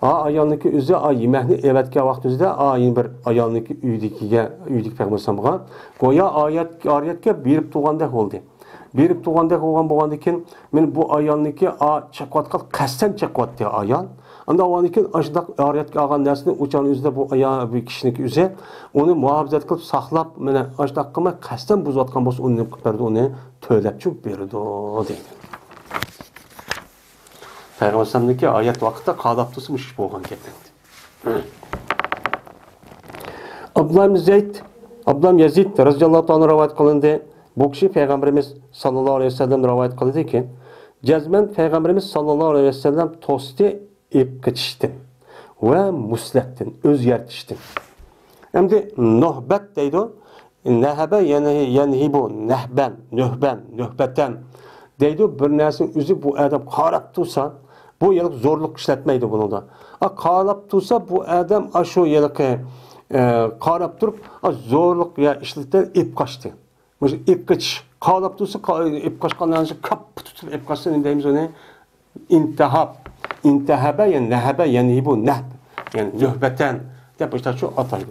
ئا ئايالنىڭكى ئۆزى، ئا يېمەكنى ئەۋەتكەن ۋاقتىمىزدا، ئا يەنە بىر ئايالنىڭكى ئۆيىدىكىگە، ئۆيدىكى پەيغەمبەر ئەلەيھىسسالامغا گويا ئارىيەت، ئارىيەتكە بېرىپ تۇرغاندەك بولدى. بېرىپ تۇرغاندەك بولغان، بولغاندىن كېيىن، مانا بۇ ئايالنىڭكى، ئا، چېقىۋاتقان، قەستەن چېقىۋاتتى ئايال. ئاندىن ئاندىن كېيىن ئاشۇنداق ئارىيەتكە ئالغان نەرسىنى ئۇ چاغنىڭ ئۆزىدە بۇ ئايال، بۇ كىشىنىڭكى ئۆزى ئۇنى مۇھاپىزەت قىلىپ ساقلاپ، مانا ئاشۇنداق قىلماي، قەستەن بۇزۇۋاتقان بولسا، ئۇنى نېمە قىلىپ بېرىدۇ؟ ئۇنى تۆلەپ چۈشۈرۈپ بېرىدۇ، دەيدۇ. پەيغەمبەر ئەلەيھىسسالامنىڭكى ھايات ۋاقتىدا قالاپ تۇرسا، مۇشۇ ئىش بولغان گەپ ئەمدى. ئابدۇللا ئىبن زەيد، ئابدۇللا ئىبن يەزىد رەزىياللاھۇ تائالا رىۋايەت قىلىندى. بۇ كىشى پەيغەمبىرىمىز ساللاللاھۇ ئەلەيھى ۋەسەللەمدىن رىۋايەت قىلدىكى، جەزمەن پەيغەمبىرىمىز ساللاللاھۇ ئەلەيھى ۋەسەللەم توستى ئېلىپ قېچىشتىن ۋە مۇسلەتتىن، ئۆزگەرتىشتىن. ئەمدى نۆھبەت دەيدۇ. نەھەبە يەنى يەنھىبۇ، نەھبەن، نۆھبەن، نۆھبەتەن دەيدۇ. بىر نەرسىنىڭ ئۆزى بۇ ئادەم قاراپ تۇرسا، بۇ ھېلىقى زورلۇق ئىشلەتمەيدۇ بۇنىڭدا. ئا، قاراپ تۇرسا، بۇ ئادەم ئاشۇ ھېلىقى، ئە، قاراپ تۇرۇپ، ئا، زورلۇق يا ئىشلىتىپ ئېلىپ قاچتى. مۇشۇ ئېلىپ قېچىش. قاراپ تۇرسا، قا-، ئېلىپ قاچقانلارنى شۇ كاپپا تۇتۇپ ئېلىپ قاچسا، نېمە دەيمىز ئۇنى؟ ئىنتىھاب. ئىنتەھەبە، يەنى نەھەبە، يەنھىبۇ، نەھب. يەنى نۆھبەتەن دەپ مۇشۇنداق ئاتايدۇ.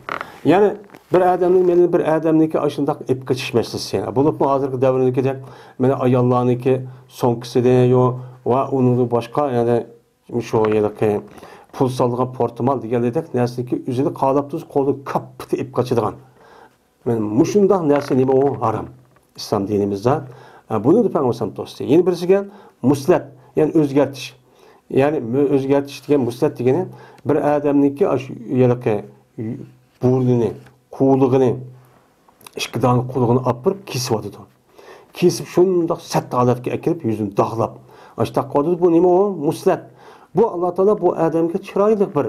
يەنى بىر ئادەمنىڭ، مانا بىر ئادەمنىڭكى ئاشۇنداق ئېلىپ قېچىش مەسىلىسى. بولۇپمۇ ھازىرقى دەۋردىكىدەك، مانا ئاياللارنىڭكى سومكىسىنى يو-، ۋە ئۇنىڭدىن باشقا، يەنى شۇ ھېلىقى پۇل سالىدىغان پورتمال دېگەندەك نەرسىنىڭكى ئۆزىنى قاراپ تۇرسا، قولىدىن كاپپىتى ئېلىپ قاچىدىغان. مانا مۇشۇنداق نەرسە نېمە ئۇ؟ ھارام. ئىسلام دىنىمىزدا. ئە، بۇنى دە پەيغەمبەر توستى. يەنە بىرسىگە مۇسلەت، يەنى ئۆزگەرتىش. يەنى مۆ-، ئۆزگەرتىش دېگەن، مۇسلەت دېگىنى بىر ئادەمنىڭكى ئاشۇ ھېلىقى بۇرنىنى، قۇلىقىنى، ئىككى دانە قۇلىقىنى ئاپىرىپ كېسىۋاتىدۇ. كېسىپ شۇنداق سەت ھالەتكە ئەكىرىپ، يۈزىنى داغلاپ، ئاشتاق قويدى، بۇ نېمە ئۇ؟ مۇسلەت. بۇ ئاللا تائالا بۇ ئادەمگە چىرايلىق بىر،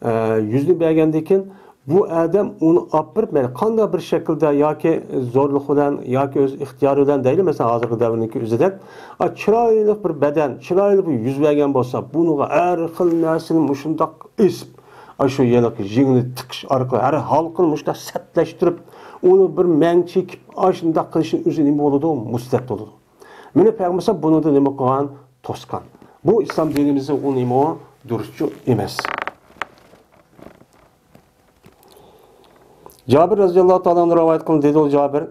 ئە، يۈزنى بەرگەندىن كېيىن، بۇ ئادەم ئۇنى ئاپىرىپ، مەيلى قانداق بىر شەكىلدە ياكى زورلۇق بىلەن ياكى ئۆز ئىختىيارى بىلەن دەيلى، مەسىلەن، ھازىرقى دەۋردىكى ئۆزىدەك، ئا، چىرايلىق بىر بەدەن، چىرايلىق بىر يۈز بەرگەن بولسا، بۇنىڭغا ھەر خىل نەرسىنى مۇشۇنداق ئېسىپ، ئاشۇ يەنە يېڭىنى تىقىش ئارقىلىق ھەر ھالقىنى مۇشۇنداق سەتلەشتۈرۈپ، ئۇنى بىر مەڭ چېكىپ، ئاشۇنداق قىلىشنىڭ ئۆزى نېمە بولىدۇ؟ مۇسلەت بولىدۇ. مانا پەيغەمبەر بۇنىڭدا نېمە قىلغان؟ توسقان. بۇ ئىسلام دىنىمىزدا ئۇ نېمە ئۇ؟ دۇرۇسچۇ ئەمەس. جابىر رەزىياللاھۇ تائالا ئەنھۇ رىۋايەت قىلىندى، دېدى ئۇ جابىر،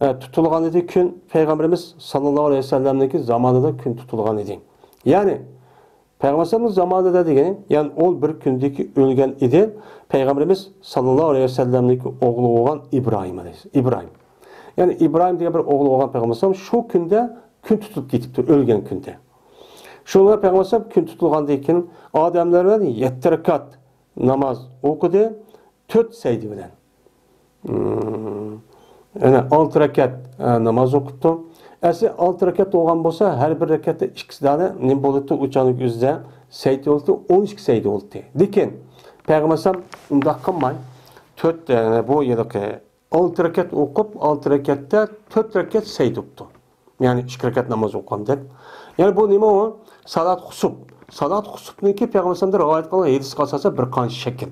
ئە، تۇتۇلغان ئىدى كۈن، پەيغەمبىرىمىز ساللاللاھۇ ئەلەيھى ۋەسەللەمنىڭكى زامانىدا كۈن تۇتۇلغان ئىدى. يەنى پەيغەمبەر زامانىدا دېگىنى، يەنى ئۇ بىر كۈندىكى ئۆلگەن ئىدى. پەيغەمبىرىمىز ساللاللاھۇ ئەلەيھى ۋەسەللەمنىڭكى ئوغلى بولغان ئىبراھىم ئەلەيھىس-، ئىبراھىم. يەنى ئىبراھىم دېگەن بىر ئوغلى بولغان پەيغەمبەر شۇ كۈندە كۈن تۇتۇپ كېتىپتۇ، ئۆلگەن كۈندە. شۇنىڭ بىلەن پەيغەمبەر كۈن تۇتۇلغاندىن كېيىن ئادەملەر بىلەن يەتتە رەكەت ناماز ئوقۇدى، تۆت سەجدە بىلەن. مم. يەنە ئالتە رەكەت، ئە، ناماز ئوقۇپتۇ. ئەسلى ئالتە رەكەت بولغان بولسا، ھەر بىر رەكەتتە ئىككىسى دانە نېمە بولاتتى؟ ئۇ چاغنىڭ ئۆزىدە سەجدە بولاتتى، ئون ئىككى سەجدە بولاتتى. لېكىن پەيغەمبەر ئۇنداق قىلماي، تۆت، يەنى بۇ ھېلىقى ئالتە رەكەت ئوقۇپ، ئالتە رەكەتتە تۆت رەكەت سەجدە بوپتۇ. يەنى ئىككى رەكەت ناماز ئوقۇغاندەك. يەنى بۇ نېمە ئۇ؟ سالات خۇسۇپ. سالات خۇسۇپنىڭكى پەيغەمبەر رىۋايەت قىلغان ھەدىسكە ئاساسەن بىر قانچە شەكىل.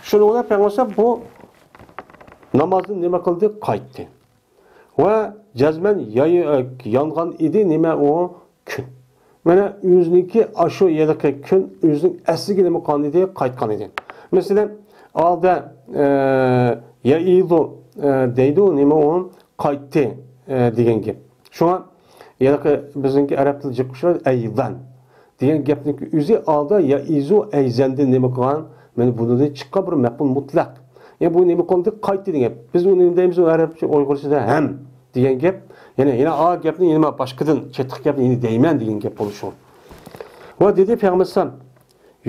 شۇنىڭ بىلەن پەيغەمبەر بۇ نامازنى نېمە قىلدى؟ قايتتى. ۋە جەزمەن ياي-، يانغان ئىدى نېمە ئۇ؟ كۈن. مانا ئۆزىنىڭكى ئاشۇ ھېلىقى كۈن ئۆزىنىڭ ئەسلىگە نېمە قىلغان ئىدى؟ قالغان ئىدى. مەسىلەن، ئالدى، ئە، يەئىزۇ، ئە، دەيدۇ، نېمە ئۇ؟ قايتتى، ئە، دېگەن گەپ. شۇڭا ھېلىقى بىزنىڭكى ئەرەب تىلى جىققا ئۇچرايدۇ، ئەيزەن دېگەن گەپنىڭكى ئۆزى ئالدى يەئىزۇ ئەيزەندىن نېمە قىلغان؟ مانا بۇنىڭدىن چىققان بىر مەپئۇل مۇتلەق. يەنى بۇ نېمە قىلدى؟ قايتتى دېگەن گەپ. بىز ئۇنى نېمە دەيمىز؟ ئۇ ئەرەبچە ئۇيغۇرچىدا ھەم دېگەن گەپ. يەنى، يەنە ئا گەپنى يەنە باشقىدىن، چېتىق گەپنى يەنە دەيمەن دېگەن گەپ بولۇشى. ۋە دېدى پەيغەمبەر ئەلەيھىسسالام،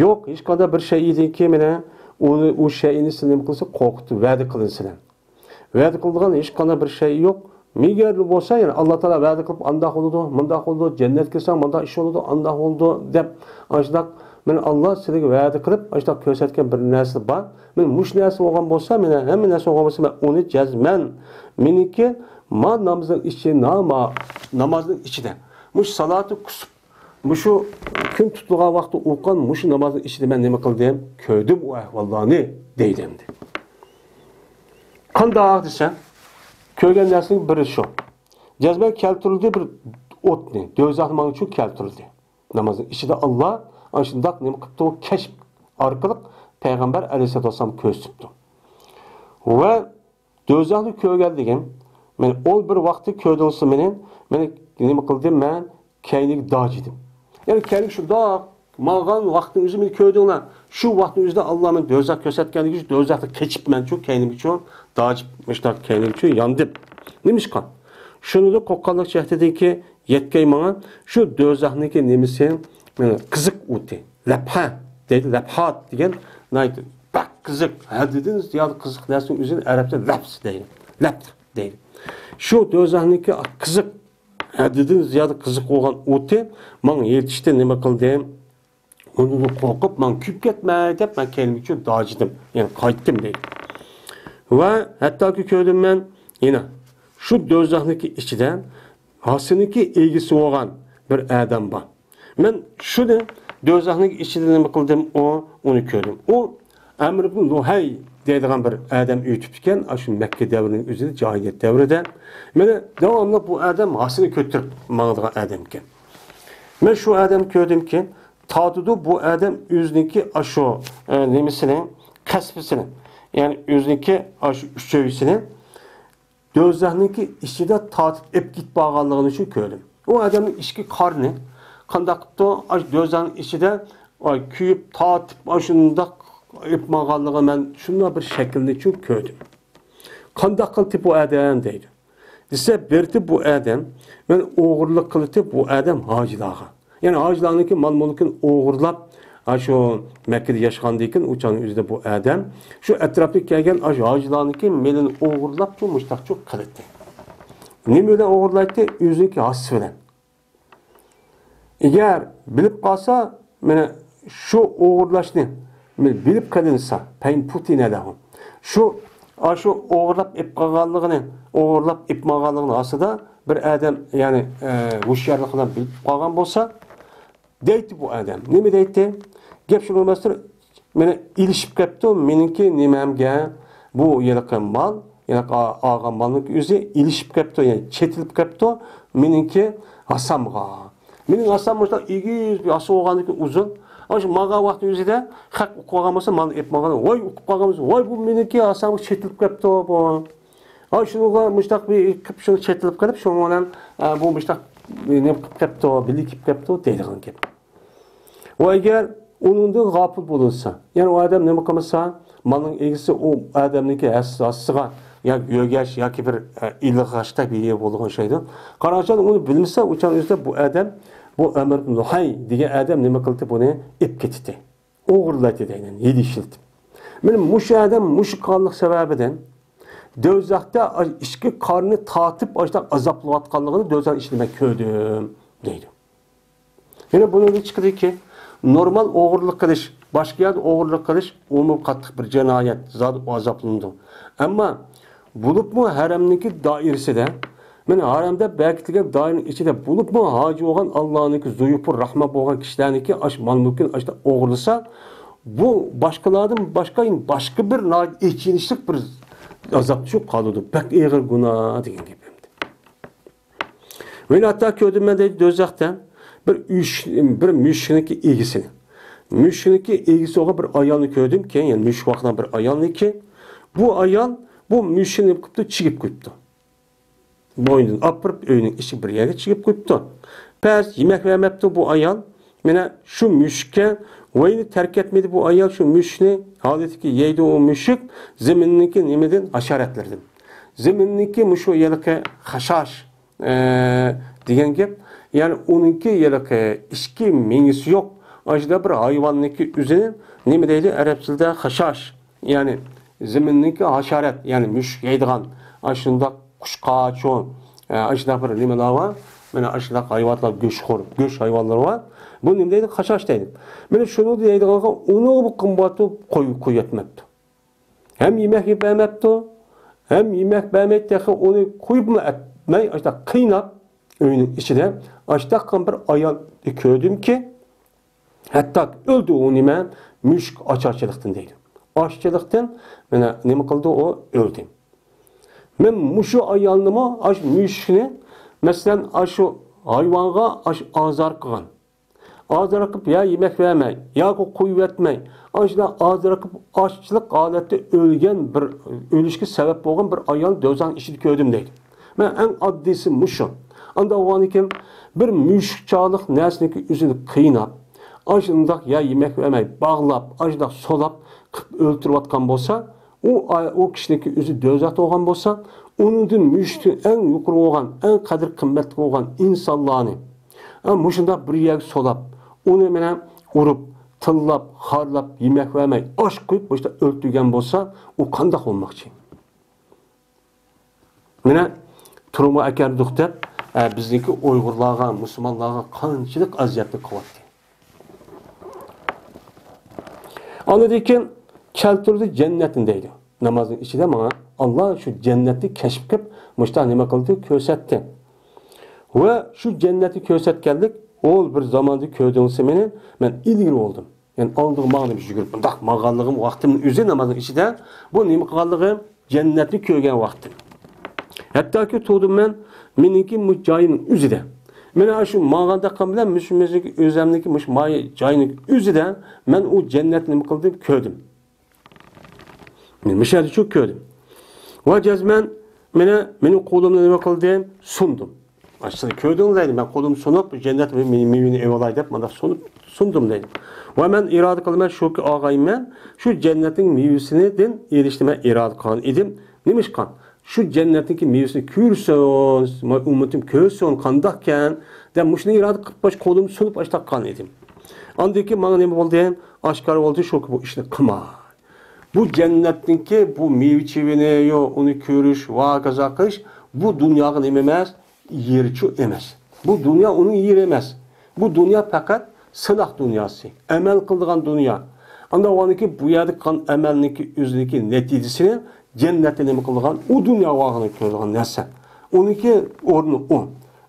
يوق، ھېچقانداق بىر شەيئىدىنكى مانا ئۇنى، ئۇ شەيئىنى سىلەر نېمە قىلسا، قورقۇتۇپ، ۋەدە قىلىن سىلەر. ۋەدە قىلىدىغان ھېچقانداق بىر شەيئى يوق. مەگەر بولسا، يەنى ئاللا تائالا ۋەدە قىلىپ، ئانداق بولىدۇ، مۇنداق بولىدۇ، جەننەتكە كىرسەڭ مۇنداق ئىش بولىدۇ، ئانداق بولىدۇ دەپ، ئاشۇنداق مانا ئاللا سىلەرگە ۋەدە قىلىپ، ئاشۇنداق كۆرسەتكەن بىر نەرسە بار. مانا مۇشۇ نەرسە بولغان بولسا، مانا ھەممە نەرسە بولغان بولسا، مەن ئۇنى جەزمەن مېنىڭكى ما نامازنىڭ ئىچى، ناما-، نامازنىڭ ئىچىدە مۇشۇ سالاتۇ كۇسۇپ، مۇشۇ كۈن تۇتۇلغان ۋاقىتتا ئوقۇغان مۇشۇ نامازنىڭ ئىچىدە مەن نېمە قىلدىم؟ كۆردۈم ئۇ ئەھۋاللارنى دەيدۇ ئەمدى. قانداق دېسە، كۆرگەن نەرسىنىڭ بىرى شۇ. جەزمەن كەلتۈرۈلدى بىر ئوتنى، دوزاخنى ماڭا شۇ كەلتۈرۈلدى. نامازنىڭ ئىچىدە ئاللا ئاشۇنداق نېمە قىپتۇ، كەشپ ئارقىلىق پەيغەمبەر ئەلەيھىسسالاتۇ ۋەسسالام كۆرسىتىپتۇ. ۋە دوزاخنى كۆرگەنلىكىم، مەن ئول بىر ۋاقىتتا كۆردۈڭلار مېنى، مەن نېمە قىلدىم؟ مەن كەينىگە داجىدىم. يەنى كەينىگە شۇنداق ماڭغان ۋاقىتنىڭ ئۆزى مېنى كۆردۈڭلار. شۇ ۋاقىتنىڭ ئۆزىدە ئاللا مېنى دوزاخ كۆرسەتكەندىكى شۇ دوزاختا قېچىپ مەن شۇ كەينىمگىچۇ داجىپ، مۇشۇنداق كەينىمگىچۇ ياندىم. نېمىشقا؟ شۇنىڭدا قورققانلىق جەھىتىدىنكى يەتكەي ماڭا شۇ دوزاخنىڭكى نېمىسى، مانا قىزىق ئوتى. لەپھە دەيدۇ، لەپھات دېگەن ناھايىتى بەك قىزىق، ھەددىدىن زىيادە قىزىق نەرسىنىڭ ئۆزىنى ئەرەبچە لەپس دەيدۇ. لەپھ دەيدۇ. شۇ دوزاخنىڭكى قىزىق، ھەددىدىن زىيادە قىزىق بولغان ئوتى ماڭا يېتىشتە نېمە قىلدى؟ ئۇنىڭدىن قورقۇپ، ماڭا كۆيۈپ كەتمەي دەپ، مەن كەينىمگىچۇ داجىدىم، يەنى قايتتىم دەيدۇ. ۋە ھەتتاكى كۆردۈم مەن يەنە شۇ دوزاخنىڭكى ئىچىدە ھاسىنىڭكى ئىگىسى بولغان بىر ئادەم بار. مەن شۇنى دوزاخنىڭ ئىچىدە نېمە قىلدىم؟ ئۇ، ئۇنى كۆردۈم. ئۇ ئەمر ئىبن لۇھەي دەيدىغان بىر ئادەم ئۆتۈپتىكەن، ئاشۇ مەككە دەۋرىنىڭ ئۆزىدە، جاھىلىيەت دەۋرىدە. مانا داۋاملىق بۇ ئادەم ھاسىنى كۆتۈرۈپ ماڭىدىغان ئادەمكەن. مەن شۇ ئادەمنى كۆردۈمكى، تارتىدۇ بۇ ئادەم ئۆزىنىڭكى ئاشۇ، ئە، نېمىسىنى، قەسپىسىنى، يەنى ئۆزىنىڭكى ئاشۇ ئۈچەيسىنى دوزاخنىڭكى ئىچىدە تارتىپ ئېلىپ كېتىپ بارغانلىقىنى شۇ كۆردۈم. ئۇ ئادەمنىڭ ئىچكى قارنى قانداق قىپتۇ؟ ئاشۇ دوزاخنىڭ ئىچىدە، ئاي، كۆيۈپ، تارتىپ، ئاشۇنداق ئېلىپ ماڭغانلىقىنى مەن شۇنداق بىر شەكىلنى شۇ كۆردۈم. قانداق قىلدى بۇ ئادەم دەيدۇ. دېسە، بېرىتىپ بۇ ئادەم، مەن ئوغرىلىق قىلىتىپ بۇ ئادەم ھاجىلارغا. يەنى ھاجىلارنىڭكى مال-مۈلكىنى ئوغرىلاپ، ئاشۇ مەككىدە ياشىغاندىن كېيىن، ئۇ چاغنىڭ ئۆزىدە بۇ ئادەم شۇ ئەتراپتىكى كەلگەن ئاشۇ ھاجىلارنىڭكى مېلىنى ئوغرىلاپ، شۇ مۇشتاقچۇ قىلىتتى. نېمە بىلەن ئوغرىلايتتى؟ ئۆزىنىڭكى ھاسىسى بىلەن. ئەگەر بىلىپ قالسا، مانا شۇ ئوغرىلاشنى بىلىپ قېلىنسا، پەين پۇتىنە لەھۇ. شۇ، ئاشۇ ئوغرىلاپ ئېلىپ قالغانلىقىنى، ئوغرىلاپ ئېلىپ ماڭغانلىقىنى ئاستىدا بىر ئادەم، يەنى، ئە، ھوشيارلىق بىلەن بىلىپ قالغان بولسا، دەيتتى بۇ ئادەم. نېمە دەيتتى؟ گەپ شۇ ئەمەستۇر، مانا ئېلىشىپ كەپتۇ مېنىڭكى نېمەمگە، بۇ ھېلىقى مال، ھېلىقى ئا-، ئالغان مالنىڭ ئۆزى ئېلىشىپ كەپتۇ، يەنى چېتىلىپ كەپتۇ مېنىڭكى ھاسامغا. مېنىڭ ھاسام مۇشۇنداق ئېگىز بىر ھاسا بولغاندىكىن ئۇزۇن. ئاشۇ ماڭغان ۋاقتى ئۆزىدە خەق ئۇقۇپ قالغان بولسا، مالنى ئېلىپ ماڭغان، ۋاي ئۇقۇپ قالغان بولسا، ۋاي بۇ مېنىڭكى ھاسامغا چېتىلىپ كەپتۇ بۇ. ھا، شۇنىڭغا مۇشتاق بىر قىپ شۇنى چېتىلىپ قېلىپ، شۇنىڭ بىلەن، ئە، بۇ مۇشتاق نېمە قىپ كەپتۇ، بىللە كېلىپ كەپتۇ دەيدىغان گەپ. ۋە ئەگەر ئۇنىڭدىن غاپىل بولۇنسا، يەنى ئۇ ئادەم نېمە قىلمىسا، مالنىڭ ئىگىسى ئۇ ئادەمنىڭكى ھەس-، ھاسىسىغا يا يۆگەش ياكى بىر، ئە، ئىلغاشتەك بىر يېرى بولىدىغان ئوخشايدۇ. قاراڭچىلار ئۇنى بىلمىسە، ئۇ چاغ ئۆزىدە بۇ ئادەم بۇ ئەمر ئىبن لۇھەي دېگەن ئادەم نېمە قىلدى، بۇنى ئېلىپ كېتىتتى. ئوغرىلايتتى دەيمەن، ھىيلە ئىشلىتىپ. مانا مۇشۇ ئادەم مۇشۇ قىلغانلىق سەۋەبىدىن دوزاختا ئىچكى قارنى تارتىپ ئاشۇنداق ئازابلىنىۋاتقانلىقىنى دوزاخنىڭ ئىچىدە مەن كۆردۈم دەيدۇ. يەنە بۇنىڭدىن چىقىدۇكى، نورمال ئوغرىلىق قىلىش، باشقا يەردە ئوغرىلىق قىلىش ئۇمۇ قاتتىق بىر جىنايەت، زادى ئازابلىنىدۇ. ئەمما بولۇپمۇ ھەرەمنىڭكى دائىرىسىدە، مانا ھەرەمدە بەكىتىلگەن دائىرىنىڭ ئىچىدە بولۇپمۇ ھاجى بولغان ئاللانىڭكى زۇيۇپۇر رەھمەت بولغان كىشىلەرنىڭكى ئاش مال مۈلكىنى ئاشتا ئوغرىلىسا، بۇ باشقىلاردىن باشقا، باشقا بىر ناھايىتى ئېچىنىشلىق بىر ئازاب چۈشۈپ قالىدۇ. بەك ئېغىر گۇناھ دېگەن گەپ ئەمدى. مەن ھەتتا كۆردۈم مەن دەيدۇ دوزاختا بىر ئۈش-، بىر مۈشۈكنىڭكى ئىگىسىنى. مۈشۈكنىڭكى ئىگىسى بولغان بىر ئايالنى كۆردۈم. كېيىن، يەنى مۈشۈك ۋاقىتنىڭ بىر ئايالنىكى. بۇ ئايال بۇ مۈشۈكنى نېمە قىپتۇ، چىگىپ قويۇپتۇ. بوينىدىن ئاپىرىپ ئۆينىڭ ئىچىگە بىر يەرگە چىگىپ قويۇپتۇ. پەس يېمەك بەرمەپتۇ بۇ ئايال. مانا شۇ مۈشۈككە ۋەينى تەرك ئەتمىدى بۇ ئايال شۇ مۈشۈكنى. ھالىتىكى يەيدۇ ئۇ مۈشۈك زېمىننىڭكى نېمىدىن، ھاشاراتلىرىدىن. زېمىننىڭكى مۇشۇ ھېلىقى خاشاش، ئە، دېگەن گەپ. يەنى ئۇنىڭكى ھېلىقى ئىككى مېڭىسى يوق. ئاشۇنداق بىر ھايۋاننىڭكى ئۆزىنى نېمە دەيدۇ ئەرەب تىلىدا؟ خاشاش. يەنى زېمىننىڭكى ھاشارات، يەنى مۈشۈك يەيدىغان، ئاشۇنداق قۇشقاچ، ئە، ئاشۇنداق بىر نېمىلەر بار. مانا ئاشۇنداق ھايۋانلار، گۆشخور، گۆش ھايۋانلىرى بار. بۇ نېمە دەيدۇ؟ خاشاش دەيدۇ. مانا شۇنى دەيدىغانغا ئۇنىڭغا بۇ قىممەتنى قوي-، قويۇۋەتمەپتۇ. ھەم يېمەك بەرمەپتۇ، ھەم يېمەك بەرمەي تېخى ئۇنى قويۇپمۇ ئەتمەي، ئاشۇنداق قىيناپ ئۆينىڭ ئىچىدە ئاشۇنداق بىر ئايال كۆردۈمكى، ھەتتا ئۆلدى ئۇ نېمە، مۈشۈك ئاچارچىلىقتىن دەيدۇ. ئاچچىلىقتىن مانا نېمە قىلدى، ئۇ ئۆلدى. مەن مۇشۇ ئايالنىمۇ، ئاشۇ مۈشۈكنى، مەسىلەن، ئاشۇ ھايۋانغا ئاشۇ ئازار قىلغان. ئازار قىلىپ، يا يېمەك بەرمەي، ياكى قويۇۋەتمەي، ئاشۇنداق ئازار قىلىپ، ئاچلىق ھالەتتە ئۆلگەن بىر، ئۆلۈشكە سەۋەب بولغان بىر ئايالنى دوزاخنىڭ ئىچىدە كۆردۈم دەيدۇ. مەن ئەڭ ئاددىيسى مۇشۇ. ئانداق بولغاندىكىن بىر مۈشۈك چاغلىق نەرسىنىڭكى ئۆزىنى قىيناپ، ئاشۇنداق يا يېمەك بەرمەي، باغلاپ، ئاشۇنداق سولاپ قىلىپ ئۆلتۈرۈۋاتقان بولسا، ئۇ ئا-، ئۇ كىشىنىڭكى ئۆزى دوزاختا بولغان بولسا، ئۇنىڭدىن مۈشۈكتىن ئەڭ يۇقىرى بولغان، ئەڭ قەدىر قىممەتلىك بولغان ئىنسانلارنى، ھە، مۇشۇنداق بىر يەرگە سولاپ، ئۇنى مانا ئۇرۇپ، تىللاپ، خارلاپ، يېمەك بەرمەي، ئاش قويۇپ، مۇشۇنداق ئۆلتۈرگەن بولسا، ئۇ قانداق بولماقچى؟ مانا، تۈرمىگە ئەكەردۇق دەپ، ئە، بىزنىڭكى ئۇيغۇرلارغا، مۇسۇلمانلارغا قانچىلىك ئەزىيەتنى قىلىۋاتتى. ئاندىن كېيىن كەلتۈردى جەننەتنى دەيدۇ. نامازنىڭ ئىچىدە ماڭا ئاللا شۇ جەننەتنى كەشىپ قىلىپ، مۇشۇنداق نېمە قىلدى، كۆرسەتتى. ۋە شۇ جەننەتنى كۆرسەتكەنلىك، ئۇ بىر زاماندا كۆردۈڭسە مېنى، مەن ئىلگىرى بولدۇم. يەنى ئالدىغا ماڭدىم يۈگۈرۈپ. مۇنداق ماڭغانلىقىم ۋاقتىمنىڭ ئۆزى نامازنىڭ ئىچىدە بۇ نېمە قىلغانلىقىم، جەننەتنى كۆرگەن ۋاقتىم. ھەتتاكى تۇردۇم مەن، مېنىڭكى مۇ جايىمنىڭ ئۆزىدە. مانا شۇ ماڭغانداق قىلغان بىلەن مۇشۇ مېنىڭكى ئۆزەمنىڭكى مۇشۇ ماي جايىنىڭ ئۆزىدە مەن ئۇ جەننەتنى نېمە قىلدىم، كۆردۈم. مەن مۇشۇ يەردە شۇ كۆردۈم. ۋە جەزمەن مانا مېنىڭ قولۇمنى نېمە قىلدىم، سۇندۇم. ئاشۇنى كۆردۈڭلار دەيدۇ، مەن قولۇمنى سۇنۇپ، جەننەت مېنىڭ مېۋىنى ئېۋالاي دەپ، مانداق سۇنۇپ، سۇندۇم دەيدۇ. ۋە مەن ئىرادە قىلىمەن، شۇكى ئاغايىن مەن شۇ جەننەتنىڭ مېۋىسىدىن ئېلىشنى مەن ئىرادە قىلغان ئىدىم. نېمىشقا؟ شۇ جەننەتنىڭكى مېۋىسىنى كۆرسۇن، ئۈممىتىم كۆرسۇن، قانداقكەن دەپ مۇشۇنى ئىرادە قىلىپ، باش قولۇمنى سۇنۇپ ئاشتاققان ئىدىم. ئاندىن كېيىن ماڭا نېمە بولدى؟ ئاشكارا بولدى، شۇكى بۇ ئىشنى قىلما. بۇ جەننەتنىڭكى بۇ مېۋە-چېۋىنى، يو، ئۇنى كۆرۈش ۋە ھاكازا قىلىش، بۇ دۇنياغا نېمە ئەمەس؟ يېرىچۇ ئەمەس. بۇ دۇنيا ئۇنىڭ يېرى ئەمەس. بۇ دۇنيا پەقەت سىناق دۇنياسى، ئەمەل قىلىدىغان دۇنيا. ئاندىن ئۇنىڭكى بۇ يەردە قىلغان ئەمەلنىڭكى ئۆزىدىكى نەتىجىسىنى جەننەتتە نېمە قىلىدىغان، ئۇ دۇنيا ۋاقتىدا كۆرىدىغان نەرسە. ئۇنىڭكى ئورنى ئۇ.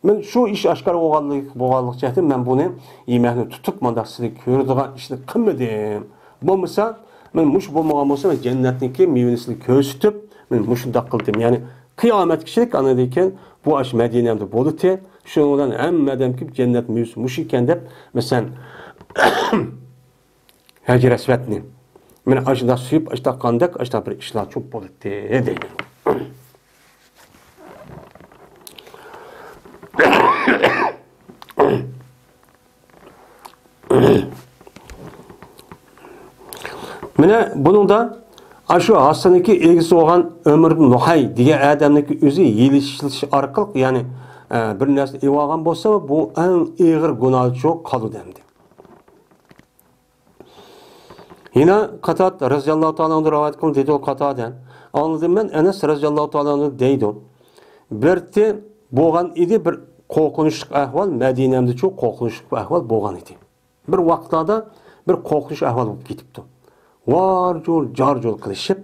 مەن شۇ ئىش ئاشكارا بولغانلىق، بولغانلىق جەھەتتىن مەن بۇنى يېمەكنى تۇتۇپ، مۇنداق سىزنى كۆرىدىغان ئىشنى قىلمىدىم. بولمىسا، مەن مۇشۇ بولمىغان بولسا، مەن جەننەتنىڭكى مېۋىنى سىزگە كۆرسىتىپ، مەن مۇشۇنداق قىلدىم. يەنى قىيامەتكىچىلىك ئاندىن كېيىن بۇ ئاش مەدىنەمدە بولىتى. شۇنىڭ بىلەن ھەممە ئادەم كېلىپ جەننەت مېۋىسى مۇشۇ ئىكەن دەپ، مەسىلەن، ھەجەر ئەسۋەدنى مانا ئاشۇنداق سۆيۈپ، ئاشۇنداق قاندەك، ئاشۇنداق بىر ئىشلار چوپ بولاتتى دەيدۇ. مانا بۇنىڭدا ئاشۇ ھاسسىنىڭكى ئىگىسى بولغان ئۆمەر ئىبن لۇھەي دېگەن ئادەمنىڭكى ئۆزى ھىيلە ئىشلىتىش ئارقىلىق، يەنى، ئە، بىر نەرسىنى ئېلىۋالغان بولسا، بۇ ئەڭ ئېغىر گۇناھچۇ قالىدۇ ئەمدى. يەنە قاتادە رەزىياللاھۇ تائالا ئەنھۇ رىۋايەت قىلدى، دېدى ئۇ قاتادە. ئاڭلىدىم مەن ئەنەس رەزىياللاھۇ تائالا ئەنھۇ دەيدۇ. بىرتى بولغان ئىدى، بىر قورقۇنچلۇق ئەھۋال، مەدىنەمدىچۇ قورقۇنچلۇق ئەھۋال بولغان ئىدى. بىر ۋاقىتلاردا بىر قورقۇنچ ئەھۋال بولۇپ كېتىپتۇ. ۋار-جۇر، جار-جۇر قىلىشىپ،